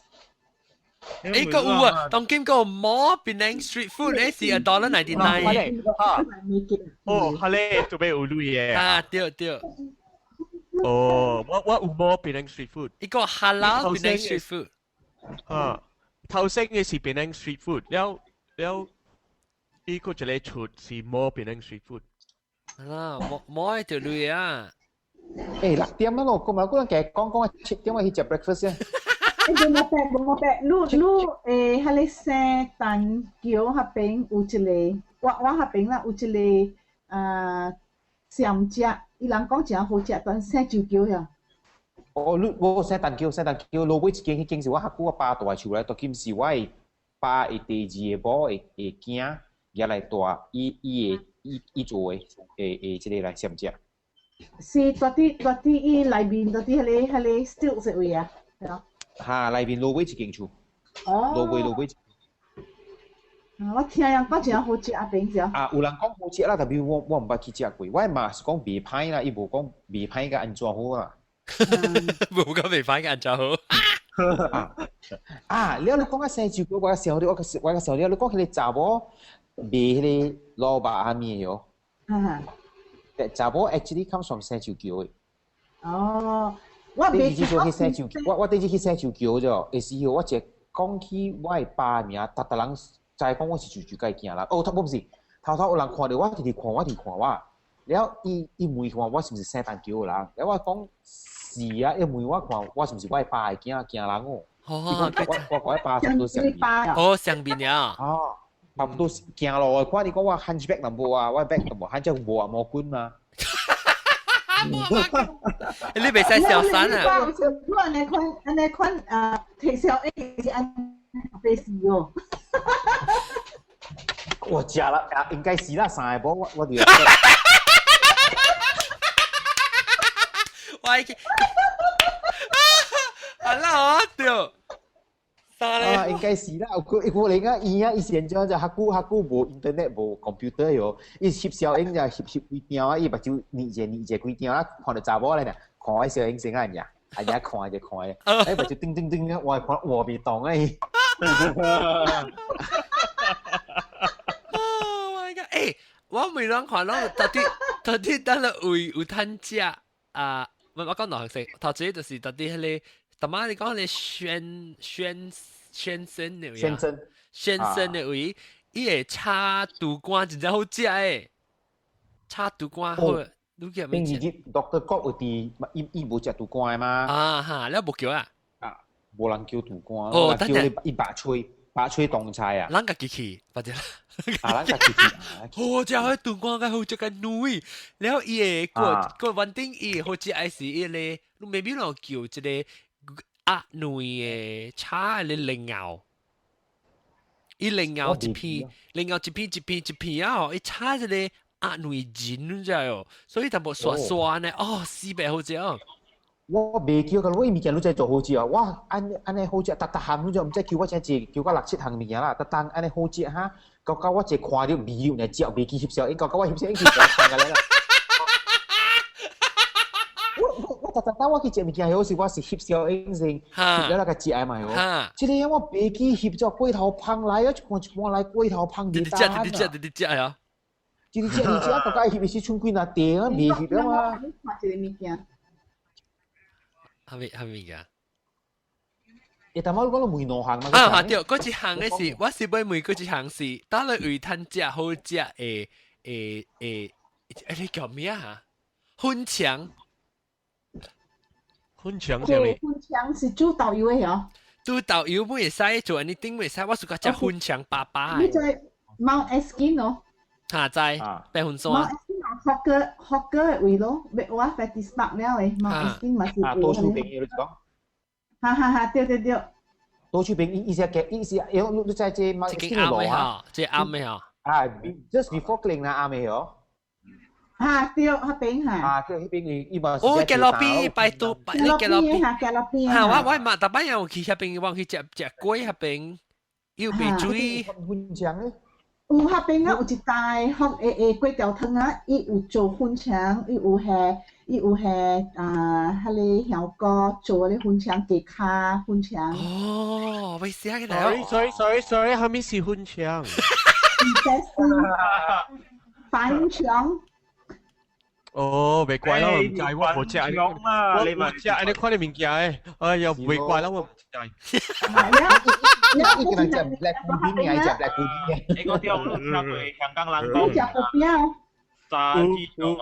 誒個有啊，當今個 more Penang street food 咧是 $1.99。哈，哦，係咧，做咩有鐳的？啊，對對。哦，我有 more Penang street food。一個 halal Penang street food。啊，頭先嘅是 Penang street food，了了，伊個一個出是 more Penang street food。啊，冇冇條鐳啊！誒6點啊咯，今日嗰陣其實講講7點我去食 breakfast 啊。誒，無白無白，你你誒，彼個聖誕橋彼邊有一個，我彼邊啦有一個啊，鹹食，伊人講誠好食，但聖石橋遐。哦，你我聖誕橋，聖誕橋路尾一間，彼間是我較久我爸蹛厝來，當今是我的爸的第二個某的的囝，也來蹛，伊伊的伊伊做的，會會這個來鹹食。是蹛佇伊內面，蹛佇彼個 still 的位啊，係咯。哈，內面路尾一間厝。哦。路尾路尾。我聽人講誠好食啊，平時。啊，有人講好食啦，但係我毋捌去食過。我嘛是講袂歹啦，伊無講袂歹甲按怎好啦。無講袂歹甲按怎好。啊，了你講到生酒我想到我想到你講彼個查某賣彼個蘿蔔仔麵喲。啊。查某 actually come from 生酒橋的。哦。我第二次去生酒，我第一次去生酒橋啫，的時候我一講起我的爸名，逐逐人知講我是住住界囝啦。哦，頭毋是，頭頭有人看著我，直直看我，直看我。了伊伊問看我是毋是聖誕橋的人，了我講是啊，伊問我看我是毋是我的爸的囝囝人哦。哦，我我爸差不多相面。哦，相面了。哦，差不多行路的，看你講我 hunchback 淡薄啊，我 back 淡薄，hunchback 無啊毛棍嘛。你袂使小三啊！你按呢款按呢款啊，提小 A 是按白事哦。我食啦，啊，應該是啦，三個無我就。我去，啊啦，對。啊，應該是啦，有可有可能啊，伊啊，伊現在就較久較久無 internet 無 computer 喲，伊翕小影就翕翕幾張啊，伊目睭睨者睨者幾張啊，看著查某咧，看我小影先啊，爾，啊爾看就看，哎目睭叮叮叮啊，我看我袂動啊伊。 Oh my god！欸，我每人看攏到底到底等了有有趁食啊？我我講兩項頭一個就是到底彼個。大媽，你講你宣宣宣身的位啊？宣身的位，伊會炒肚肝真正好食誒，炒肚肝好。你記未？頂日 Doctor 國有佇，伊伊無食肚肝的嘛？啊哈，你無叫啊？啊，無人叫肚肝，哦，叫你伊白吹白吹凍菜啊。咱家己去，或者啊，咱家己去。好食，彼肚肝較好食較軟，然後伊會個個穩定，伊好食還是伊個，你未必落叫一個。鴨卵的炒的蓮藕，伊蓮藕一片，蓮藕一片一片一片啊！伊炒一個鴨卵仁，你知哦？所以淡薄沙沙呢，哦，死白好食哦！我袂叫，我物件你知做好食啊！我按按呢好食，逐逐項你就毋知叫我誠濟，叫我六七項物件啦，逐逐按呢好食哈，到到我一看著味又來食，袂記翕相，到到我翕相已經食來啦。我逐逐我去食物件，有時我是翕小影先，翕了那個食的嘛喲。這個我袂記翕咗過頭芳來啊，一半一半來過頭芳直直食，直直食，直直食啊！直直食，直食，大家翕是剩幾若塊啊，袂翕啊嘛。看一個物件。蝦米蝦米物件？欸，但我講到問兩項嘛。啊，對，嗰一項的是，我是欲問嗰一項是，到底位趁食好食的的的，欸，你叫咩啊？粉腸。粉腸啥物？粉腸是煮豆油的哦。拄導遊不會使做 anything 會使，我是個食粉腸爸爸。你在 Mount Askin 哦？嚇在白雲山。 Mount Askin 學哥學哥的位咯，我 Fettes Park 了的 Mount Askin 嘛是。啊，多數朋友你講。哈哈哈，對對對。多數朋友意思係意思，你你在這 Mount Askin 的路啊？這啱的嗬。啊，just before 格林那啱的嗬。啊，對，彼邊嚇。啊，對，彼邊伊伊嘛。哦，格羅邊拜都拜你格羅邊嚇，格羅邊。嚇，我嘛，逐擺有去彼邊，我去食食粿彼邊，又袂水。粉腸咧？有彼邊啊，有一大學誒粿條湯啊，伊有做粉腸，伊有彼啊，彼个香菇做咧粉腸，雞跤粉腸。哦，未食嘅來。Sorry sorry sorry，啥物是粉腸？粉腸。哦，袂怪啦，我毋知，我無食，我無食按呢款的物件的，哎呀，袂怪啦，我毋知。你一個人食 black pudding，還食 black pudding？你個點聽過香港人講？食薄餅。炸雞腸哦。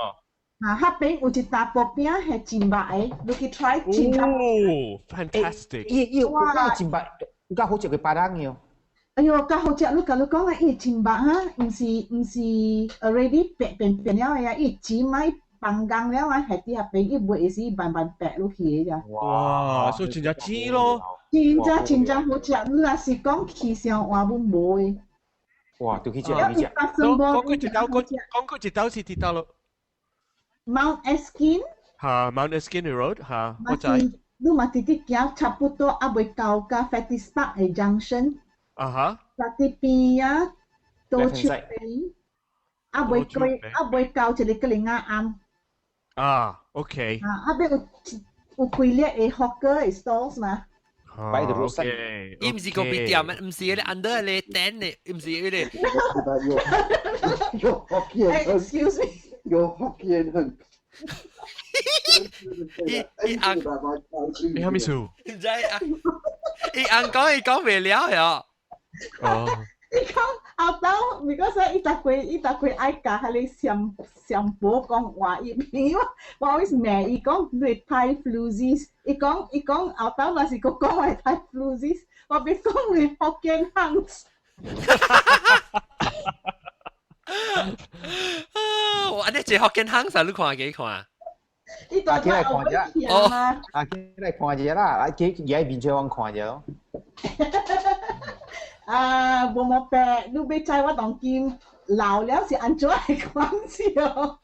啊，彼邊有一搭薄餅係真白的，你去 try 真白。哦，fantastic！伊伊有較真白，有較好食過別人的哦。哎喲，較好食！你共你講啊，伊真白哈，毋是 already 白變變了的啊，伊煎啊，放工了啊，係佇彼邊伊賣是慢慢白落去的咋。哇，所以真正煎咯。真正真正好食，你若是講去上換阮無的。哇，就去食，去食。講過一道，講講過一道是佇佗落。 Mount Askin。嚇，Mount Askin Road 嚇，我知。你嘛直直行，差不多猶未到甲 Fettes Park 的 junction。啊哈。佇邊啊，多手邊，猶未過，猶未到一個格林仔暗。啊，OK。啊，啊邊有有幾粒的 hawker 的 stalls 嘛？擺喺 roadside。伊毋是咖啡店，毋是彼個 under 咧 tent 的，毋是彼個。有福建 Excuse me。有福建很。伊伊翁，你啥物事？毋知啊。伊翁講伊講袂了喲。哦。伊講後頭，如果說伊逐過伊逐過愛共彼个上上婆講話，伊朋友我 always 罵伊講你太 flusies，伊講伊講後頭若是閣講話太 flusies，我欲講你福建腔。啊！我按呢一福建腔啥？你看幾看？伊大起來看者，哦，啊，起來看者啦，啊，去伊喺面前我看者咯。啊，無毛病，你欲知我當今老了是按怎的關係哦？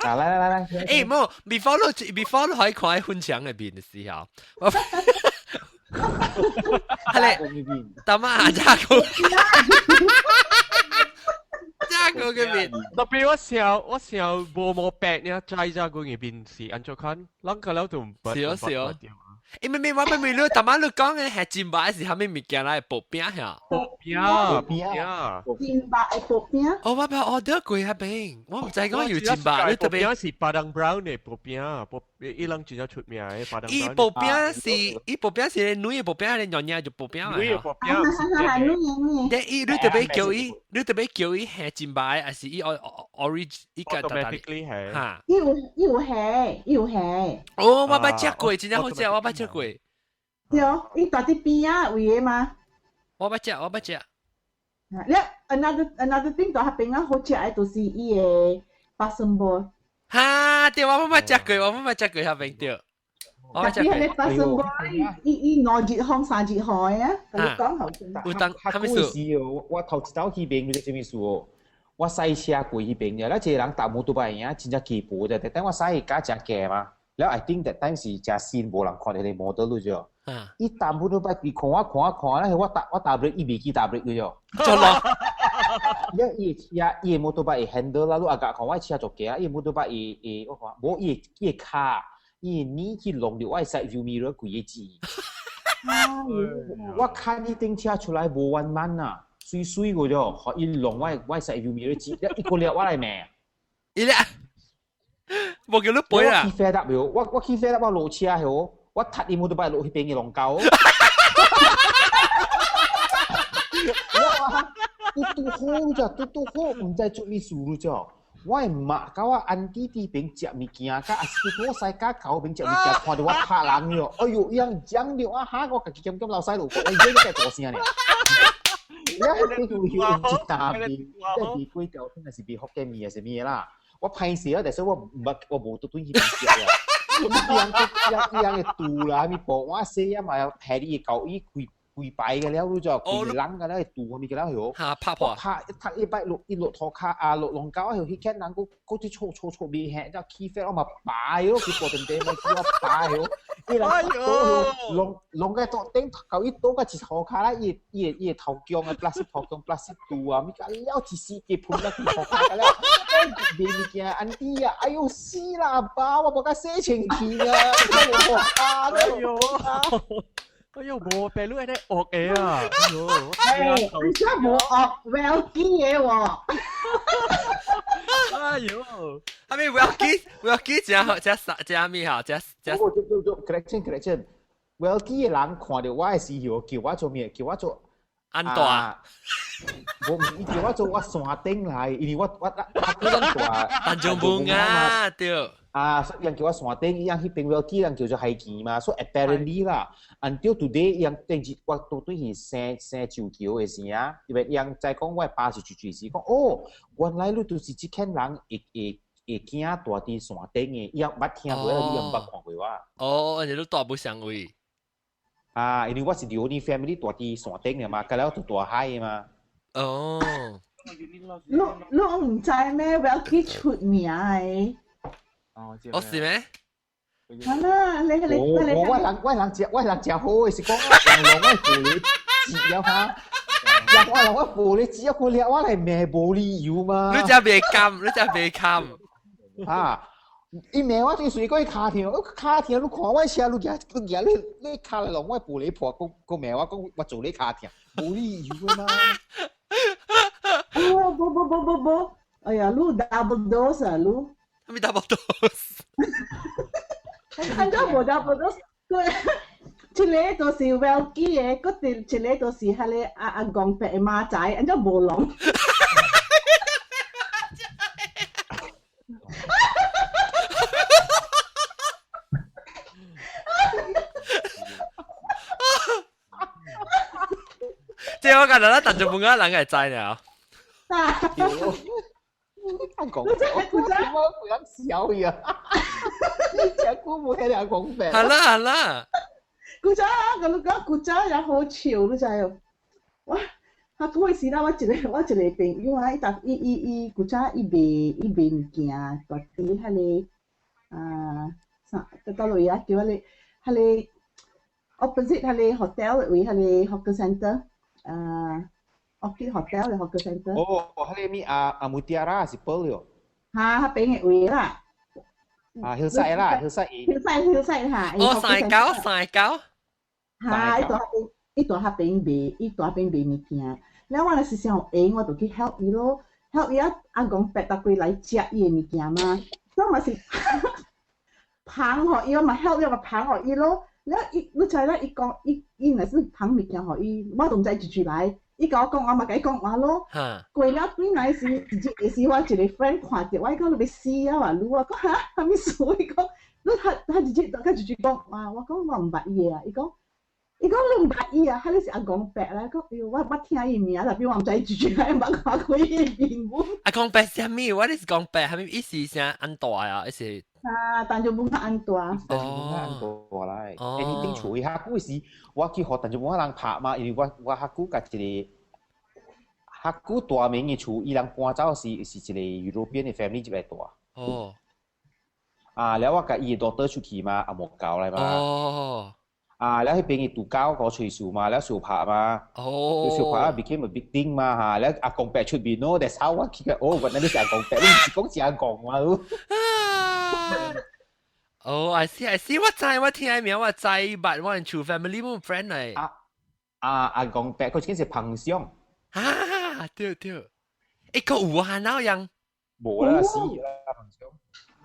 啊，來來來來，欸，無，before 你 before 你可以看喺粉腸的面的時候，係咧，大媽炸過，炸過嘅面。特別我想無毛病呢，知炸過嘅面是按怎看，人個了都毋捌。是哦是哦。欸，妹妹，我妹妹你大媽你講的係真白是啥物物件來薄餅嚇？薄餅，薄餅，真白的薄餅。哦，我捌 order 過彼邊，我毋知講有真白。你特別是 Padang Brown 的薄餅，薄伊人真正出名的 Padang Brown。伊薄餅是伊薄餅是軟的薄餅，還是軟硬就薄餅啊？軟的薄餅。軟軟。但伊你特別叫伊，你特別叫伊係真白，還是伊 orange 伊個？Automatically 係。嚇。伊有蝦，伊有蝦。哦，我捌食過，真正好食，我捌食過。對，伊佇佇邊仔位的嘛。我捌食，我捌食。了，another thing 佇彼邊仔好食的就是伊的巴生粿。哈，對，我捌食過，我捌食過彼邊對。我捌食過。彼個巴生粿，伊伊兩日烘三日烘的啊，共你講好食。有當，啥物事？我頭一道去邊，你知啥物事哦？我駛車過彼邊了，一個人搭摩托車影，真正奇婆啫。但我駛去較誠低嘛，了 I think that time 是誠新，無人看著個 model 咗。伊搭摩托車伊看我看我看，咧我踏我踏 brake，伊袂記踏 brake 咗。就落。了伊的車，伊的摩托車會 handle 啦，你阿甲看我車足低啊，伊的摩托車會會我看，無伊的伊的跤，伊的耳去弄著我的 side view mirror 規个字。我看伊頂車出來無完滿啊！水水個咗，伊弄我我 side view mirror 字，一個了我來罵。伊咧，無叫你賠啦。我去 fed up 了，我我去 fed up 我落車後，我踢伊摩托車落彼邊的龍溝。我拄拄好咋，拄拄好，毋知做咩事咋。我的媽甲我 auntie 佇邊食物件，佮阿師傅西甲狗邊食物件，看著我拍人喲，哎喲，伊人講著啊哈，我家己兼兼老細路過，我已經個大聲爾。你迄邊有一大面，即係賣粿條，還是賣福建麵還是咩啦？我歹勢啊，但是我毋捌，我無倒轉去邊食啊。伊人伊人嘅肚啦，啥物布碗洗啊嘛，平伊舊伊規規排嘅了，你就規人嘅了，肚啥物嘅了喲。嚇拍破。拍一踢一擺落一落塗跤啊，落龍溝啊，彼間人閣閣啲錯錯錯未嚇，才起飛我嘛擺喲，佢過電話咪叫我擺喲。伊人攏攏個桌頂頭伊倒個一塗跤啦，伊伊伊頭姜啊，plastic 頭姜 plastic 肚啊，物件了一死嘅噴落去塗跤了。賣物件 auntie 啊，哎喲死啦阿爸，我無甲洗清氣啊，哎喲，哎喲，無白你安呢惡的啊，哎喲，你真無惡，Welky 的喎。哎喲，係咪 Welky？Welky 食食啥食咩嚇？食食。我做做 correction correction。Welky 的人看著我的時候，叫我做咩？叫我做安大。我毋是叫我做我山頂來，因為我我我咱大。陳松文啊，對。啊，所以人叫我山頂，伊人彼邊 Welky 人叫做海墘嘛，所以 apparently 啦，until today 伊人頂日我都對去生生石橋的時啊，因為伊人知講我爸是住住時，講哦，原來你就是這間人會會會囝住佇山頂的，伊人捌聽過，伊人毋捌看過我。哦，你都住無相位。啊，因為我是留你 family 住佇山頂的嘛，佮了就大海的嘛。哦。你你毋知咩？Welky 出名的。哦，哦是咩？係啦，你你我我人我人食我人食好的是講人攏愛玻璃紙了哈，人我人我玻璃紙啊，佢掠我來罵無理由嘛。你食袂甘，你食袂甘。啊！伊罵我就是講伊跤疼，跤疼你看我車，你舉你舉你你跤來弄我玻璃破，閣閣罵我講我做你跤疼，無理由嘛。哦，無無無無無，哎呀，你 double dose 啊，你。咩 double dose？按怎無 double dose？佢一個就是 Welky 的，閣一一個就是彼個阿阿公伯的馬仔，按怎無攏？這我感覺咱陳松文人會知呢。阿公，我我不笑伊啊！你食久無聽阿公伯。係啦係啦。古早啊，我你講古早也好笑，你知哦？我啊，嗰時啦，我一個我一個朋友啊，伊逐伊伊伊古早伊賣伊賣物件，住佇彼個啊啥，佗落啊叫彼個彼個 opposite 彼個 hotel 位彼個 hawker center 啊。Orchid Hotel 嘅 hawker center。哦，彼個咩阿阿 Mutiara 是保了。嚇，彼邊嘅位啦。啊，Hillside 啦，Hillside。 Hillside Hillside 嚇。哦，三九三九。嚇，伊住彼邊，伊住彼邊賣，伊住彼邊賣物件。了我若是想閒，我就去 help 伊咯，help 伊啊，阿公伯逐幾來食伊的物件嘛，所以嘛是捧予伊，我嘛 help 伊嘛捧予伊咯。了伊，你知啦，伊講伊伊若是捧物件予伊，我都毋知一句來。伊共我講，我嘛共伊講話咯。過了轉來時，一日時我一個 friend 看著我，伊講你欲死啊嘛？你我講哈，啥物事？伊講你他他一日他一句講話，我講我毋捌伊的啊。伊講伊講你毋捌伊啊，彼個是阿公伯啦。講哎喲，我捌聽伊名，但是我毋知伊一句來，毋捌看過伊面目。阿公伯啥物？我是公伯，啥物意思？啥按大啊？意思？啊，但就無較按大。哦，按大來。哦。欸，你頂厝遐久時，我去予陳松文人拍嘛，因為我我較久共一個。較久大名的厝，伊人搬走時是一個 European 的 family 入來住。哦。啊，了我共伊的 daughter 出去嘛，也無交來嘛。哦。啊，了彼邊伊拄交個吹數嘛，了相拍嘛。哦。相拍 became a big thing 嘛嚇，了阿公伯出面咯，that's how 我去個，哦，原來你是阿公伯，你毋是講是阿公嘛？哦，I see I see，我知我聽名我知，but 我厝 family 冇 friend 嚟。啊啊阿公伯，佢這是彭相。啊，對對，欸，閣有啊，哪樣？無啦，死啦，彭相。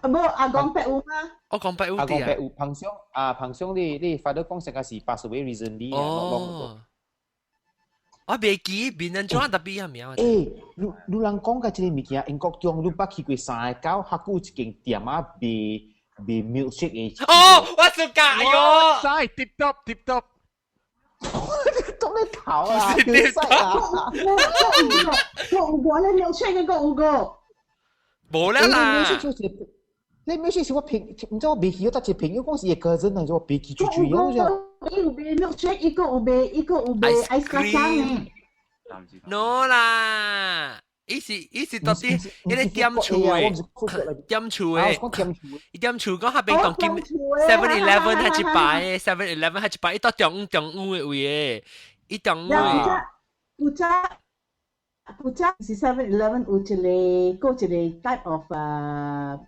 啊無，阿公伯有嗎？我公伯有阿公伯有彭相，啊彭相你你發到講成個是 pass away recently 哦。我袂記面人怎特別啊名。欸，你你人講嘅這個物件，英國中你捌去過三个九，還有一間店啊賣賣 milkshake 的。哦，我識㗎，哎喲。晒 tip top tip top。當你頭啊，叫晒啊！我有個咧 milkshake 個有個。無啦啦。你 milkshake 是我朋，唔知我未去，我搭一個朋友講是伊個人嚟，我別去住住樣啫。伊有賣 milkshake，伊個有賣，伊個有賣 ice kacang。 No 啦，伊是伊是到底伊個店厝的，店厝的，伊店厝講下邊當今 Seven Eleven 係一排，Seven Eleven 係一排，伊到中中央的位的，伊中央的。有只有只是 Seven Eleven 有一個，閣一個 type of 啊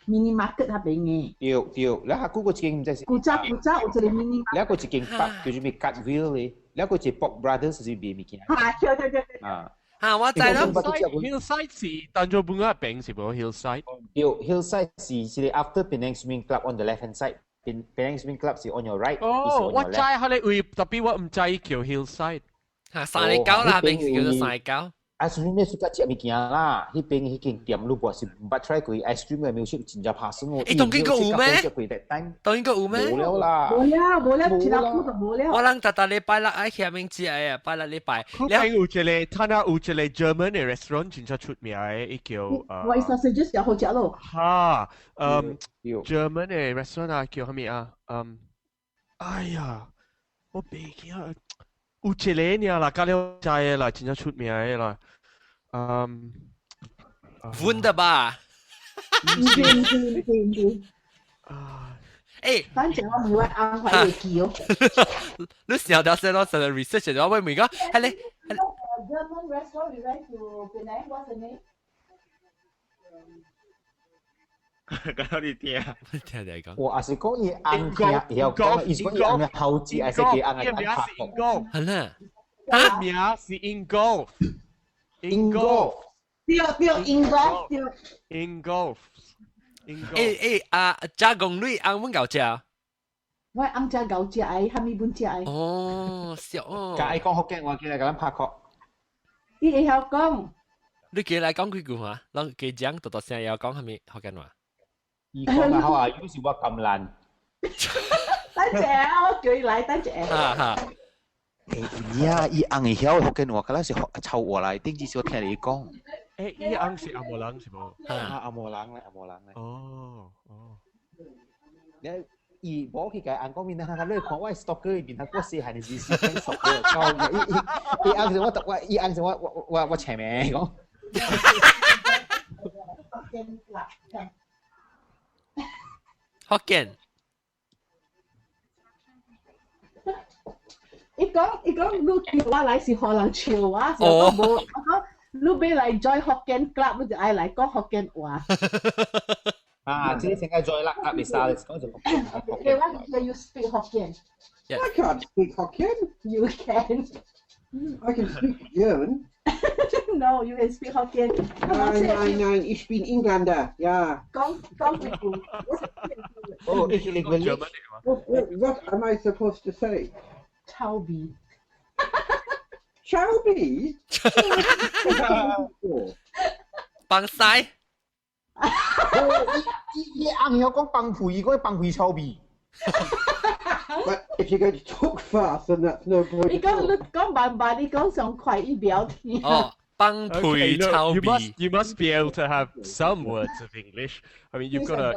mini market 那邊嘅。對對，你下嗰個一間唔知是。古早古早有一個 mini。你個一間 pub 叫做咩 Gutville 嘅，你個一 Pop Brothers 是賣物件。嚇！對對對。啊。嚇！我知啦。 Hillside 是丹佐本嗰邊是無 Hillside？對，Hillside 是是 after Penang Swimming Club on the left hand side。Penang Swimming Club 是 on your right。哦，我知佢哋位，特別我唔知叫 Hillside。嚇，三个九啦，邊是叫做三个九。啊，所以咩暑假食物件啦，彼邊彼間店你無是毋捌 try 過 ice cream 的 milkshake 真正拍算哦。欸，當今閣有咩？當今閣有咩？無了啦。無了，無了，一老久就無了。我人逐逐禮拜六愛去遐面食的，拜六禮拜。嗰邊有一個，他那有一個 German 的 restaurant 真正出名的，伊叫我 sausage 也好食咯。哈，嗯，German 的 restaurant 啊，叫啥物啊？嗯，哎呀，我袂記得，有一個爾啦，甲了知的啦，真正出名的啦。嗯，Wunderbar。唔是唔是唔是唔是。啊！欸，反正我唔會翁還會記哦。你想到說，我實在 research 咗，我問講，係你。 German restaurant we went to Penang, what's the name? 講你聽，聽你講。我也是講伊翁聽會曉講，伊是講伊翁的頭字，還是伊翁的拍英國。係啦。啊，名是英國。英國。對對，英國對。英國。欸欸啊，加工女翁阮𠢕食。我翁食𠢕食的，蝦米本食的。哦，笑哦。教伊講福建話，叫來共咱拍殼。伊會曉講。你記來講幾句話，攏加講，多多聲會曉講蝦米福建話。伊講啊好啊，有時我咁爛。等陣，我叫伊來，等陣。哈哈。欸，呀，伊翁會曉福建話，敢若是臭話來，頂次是我聽你講。欸，伊翁是紅毛人是無？啊，紅毛人咧，紅毛人咧。哦哦。你伊無去共翁講面，他你看我 stalker 伊面，他我細漢的時時聽 stalker，夠伊伊伊翁是我我伊翁是我我我我請名講。福建啦。福建。伊講伊講，你叫我來是予人笑我，是講無，我講你欲來 join 福建 club，你就愛來講福建話。啊，這個先該 join 啦，特別沙，講就福建。 Okay, what can you speak Hokkien? I can't speak Hokkien. You can. I can speak German. No, you can speak Hokkien. Nein, nein, nein, ich bin Engländer. Ja. 講講幾句。哦，ich liebe What am I supposed to say? 臭味。臭味？放屎。伊伊翁曉講放屁，伊講放屁臭味。 But if you're going to talk fast, then that's no point. 你講你講慢慢，你講上快，伊袂曉聽。哦，放屁臭味。 You must be able to have some words of English. I mean, you've got a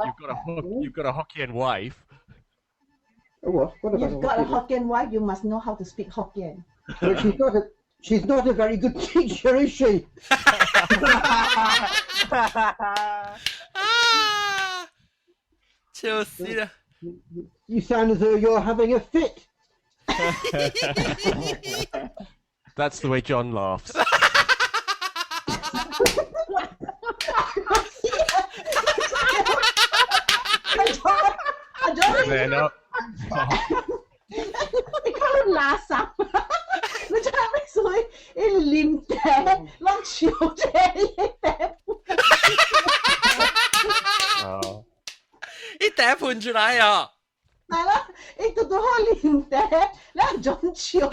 Hokkien wife. What? What about You've got a Hokkien wife, you must know how to speak Hokkien. But she's not a very good teacher, is she? 啊！笑死啦！ You sound as though you're having a fit. That's the way John laughs. 阿 John， They're not. 你講垃圾，你真係咩水？伊啉茶，攏笑這一茶。哦。一茶噴出來哦。係啦，伊拄拄好啉茶，咱種笑。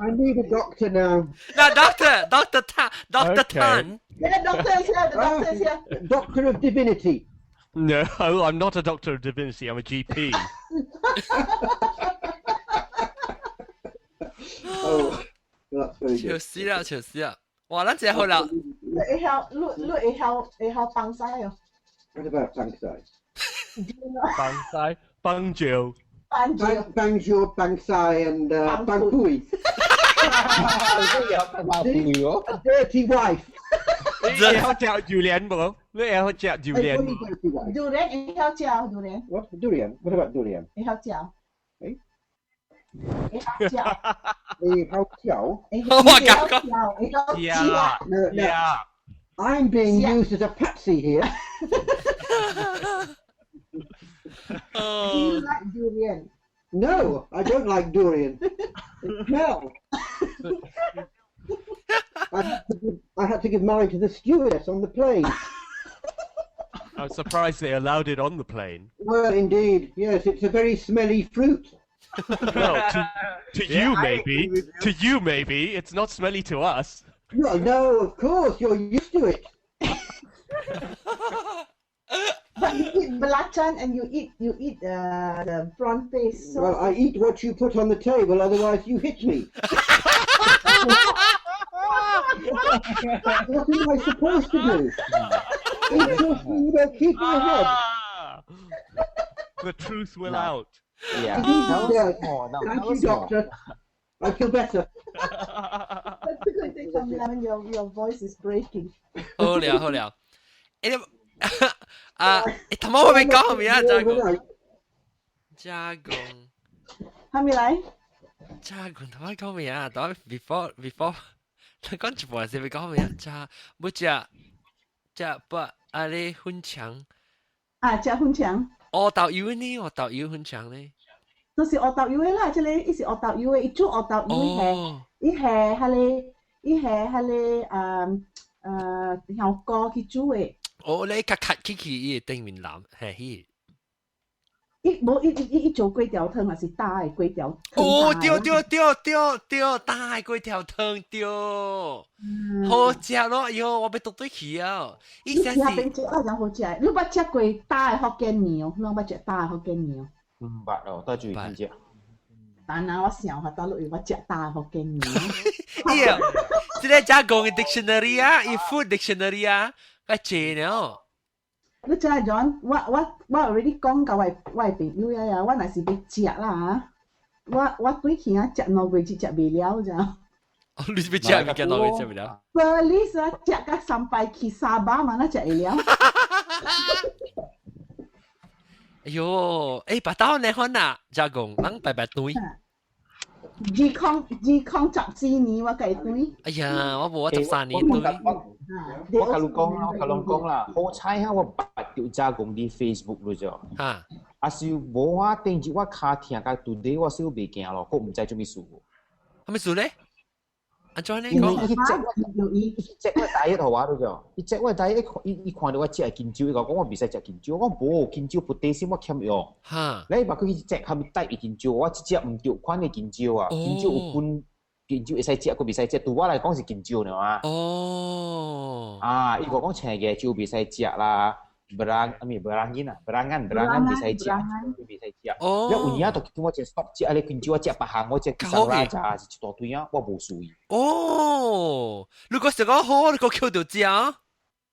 I need a doctor now. Now, doctor, Doctor Tan, Doctor Tan. Yeah, doctor is here. The doctor is here. Doctor of Divinity. No, I'm not a doctor of divinity. I'm a GP. Oh, that's very 笑 good. 死啦，笑死啦！哇，咱這好啦。你會曉，你你會曉放屎哦？ What about Bangsai? 幫西幫照。放照。 Bangjo, Bangsai, and Bangpui. A dirty wife. 你會曉食榴蓮無？你會曉食榴 Hey, 蓮 what 無？ is dirty wife? 榴蓮會曉食，榴蓮。 What? Durian? What about durian? 會曉食。欸會曉食。 Hey, how chow? 會曉食，會曉食。 No, no. I'm being used as a patsy here. Do you like durian? No, I don't like durian. It smells. I had to give mine to the stewardess on the plane. I'm surprised they allowed it on the plane. Well, indeed, yes, it's a very smelly fruit. Well, to Yeah, you I maybe. agree with you. To you maybe. It's not smelly to us. Well, no, of course, you're used to it. But you eat belacan and you eat the prawn paste. So Well, I eat what you put on the table, otherwise you hit me. What am I supposed to do? Eat your food or keep my head? Ah! The truth will No. out. Yeah. Yes. Oh, no, Thank that you, was more. doctor. I feel better. Your voice is breaking. 好了好了，欸你啊，欸頭先我未講咩啊？加工加工係咪嚟？加工，頭先講咩啊？頭先 before 你講一半是未講咩啊？加不食食不啊？你粉腸啊，食粉腸。烏豆油呢？烏豆油粉腸呢？就是烏豆油的啦，這個伊是烏豆油的，伊煮烏豆油係，伊係彼個，伊係彼個香菇去煮的。哦，你較較起去伊的頂面藍係彼。伊無伊伊伊做粿條湯，還是焦的粿條湯。哦，對對對對對，焦的粿條湯對，好食咯！喲，我欲倒轉去啊！伊食是食啊，真好食。你捌食過焦的福建麵哦？你捌食焦的福建麵哦？毋捌哦，倒注意聽食。但啊，我想法到落，我食焦的福建麵。伊啊，這個加工的 dictionary 啊，伊 food dictionary 啊，較濟了。你知影 John，我 already 講共我朋友啊呀，我若是欲食啦我對去啊食2個月食袂了咋。哦，你是欲食物件2個月食袂了？ Police 啊，食甲三擺去沙巴嘛，哪食會了？哎喲，欸，巴豆呢款啊，加工，人白白對。2014年我共伊對。哎呀，我無我13年對。我共你講啦，我共你講啦，好彩哈，我捌著加工佇 Facebook 咯啫。哈。啊是無我頂日我跤疼甲 today 我小袂行咯，閣毋知做咩事。啥物事咧？按怎呢？因為伊去 check 我，伊去 check 我 diet 予我咯啫。伊 check 我 diet，伊看著我食的香蕉，伊共我講我袂使食香蕉，我講無香蕉 potassium 我欠用。哈。你捌去 check 啥物 type 的香蕉，我這隻毋對款的香蕉啊，香蕉有分香蕉會使食，閣袂使食。對我來講是香蕉爾啊。哦。啊，伊個講青嘅蕉袂使食啦。berang 啊咪 berangin 啊，berangan berangan 袂使食，袂使食。哦。了有影就叫我食 stop 食啊，你香蕉我食別項，我食桑拉食是一大堆啊，我無注意。哦，如果是講好，你閣抾著食。啊，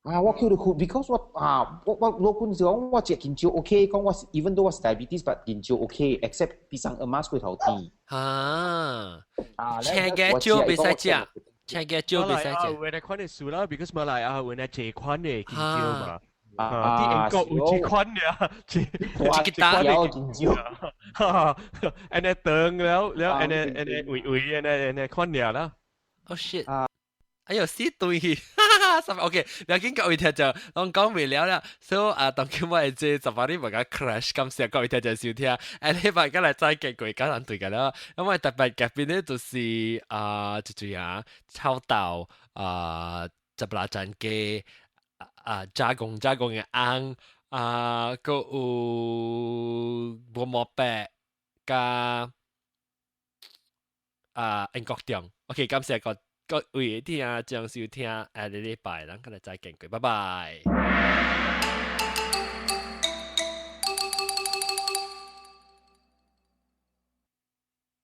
我抾著去，because 我啊，我老君是講我食香蕉 OK，講我 even though 我是 diabetes，but 香蕉 OK，except pisang emas 過頭甜。啊。啊，青嘅蕉袂使食，青嘅蕉袂使食。有那款的事啦，because 馬來亞有那這款的香蕉嘛。啊，佇英國有這款的，這一款的香蕉，按呢長了了，按呢按呢圍圍按呢按呢款爾啦。 Oh shit！哎喲，死對去，哈哈，OK，不要緊，各位聽眾，攏講袂了啦，所以啊，當今我這十八日嘛共 crash，感謝各位聽眾收聽，下禮拜閣來再見過，甲人對個了，咁我特別嘉賓呢，就是啊，就這樣臭豆啊，十八盞雞。啊，加工加工的翁啊，閣有無毛白，佮啊英國中。OK，感謝各各位聽眾收聽，下個禮拜咱閣來再見過，拜拜。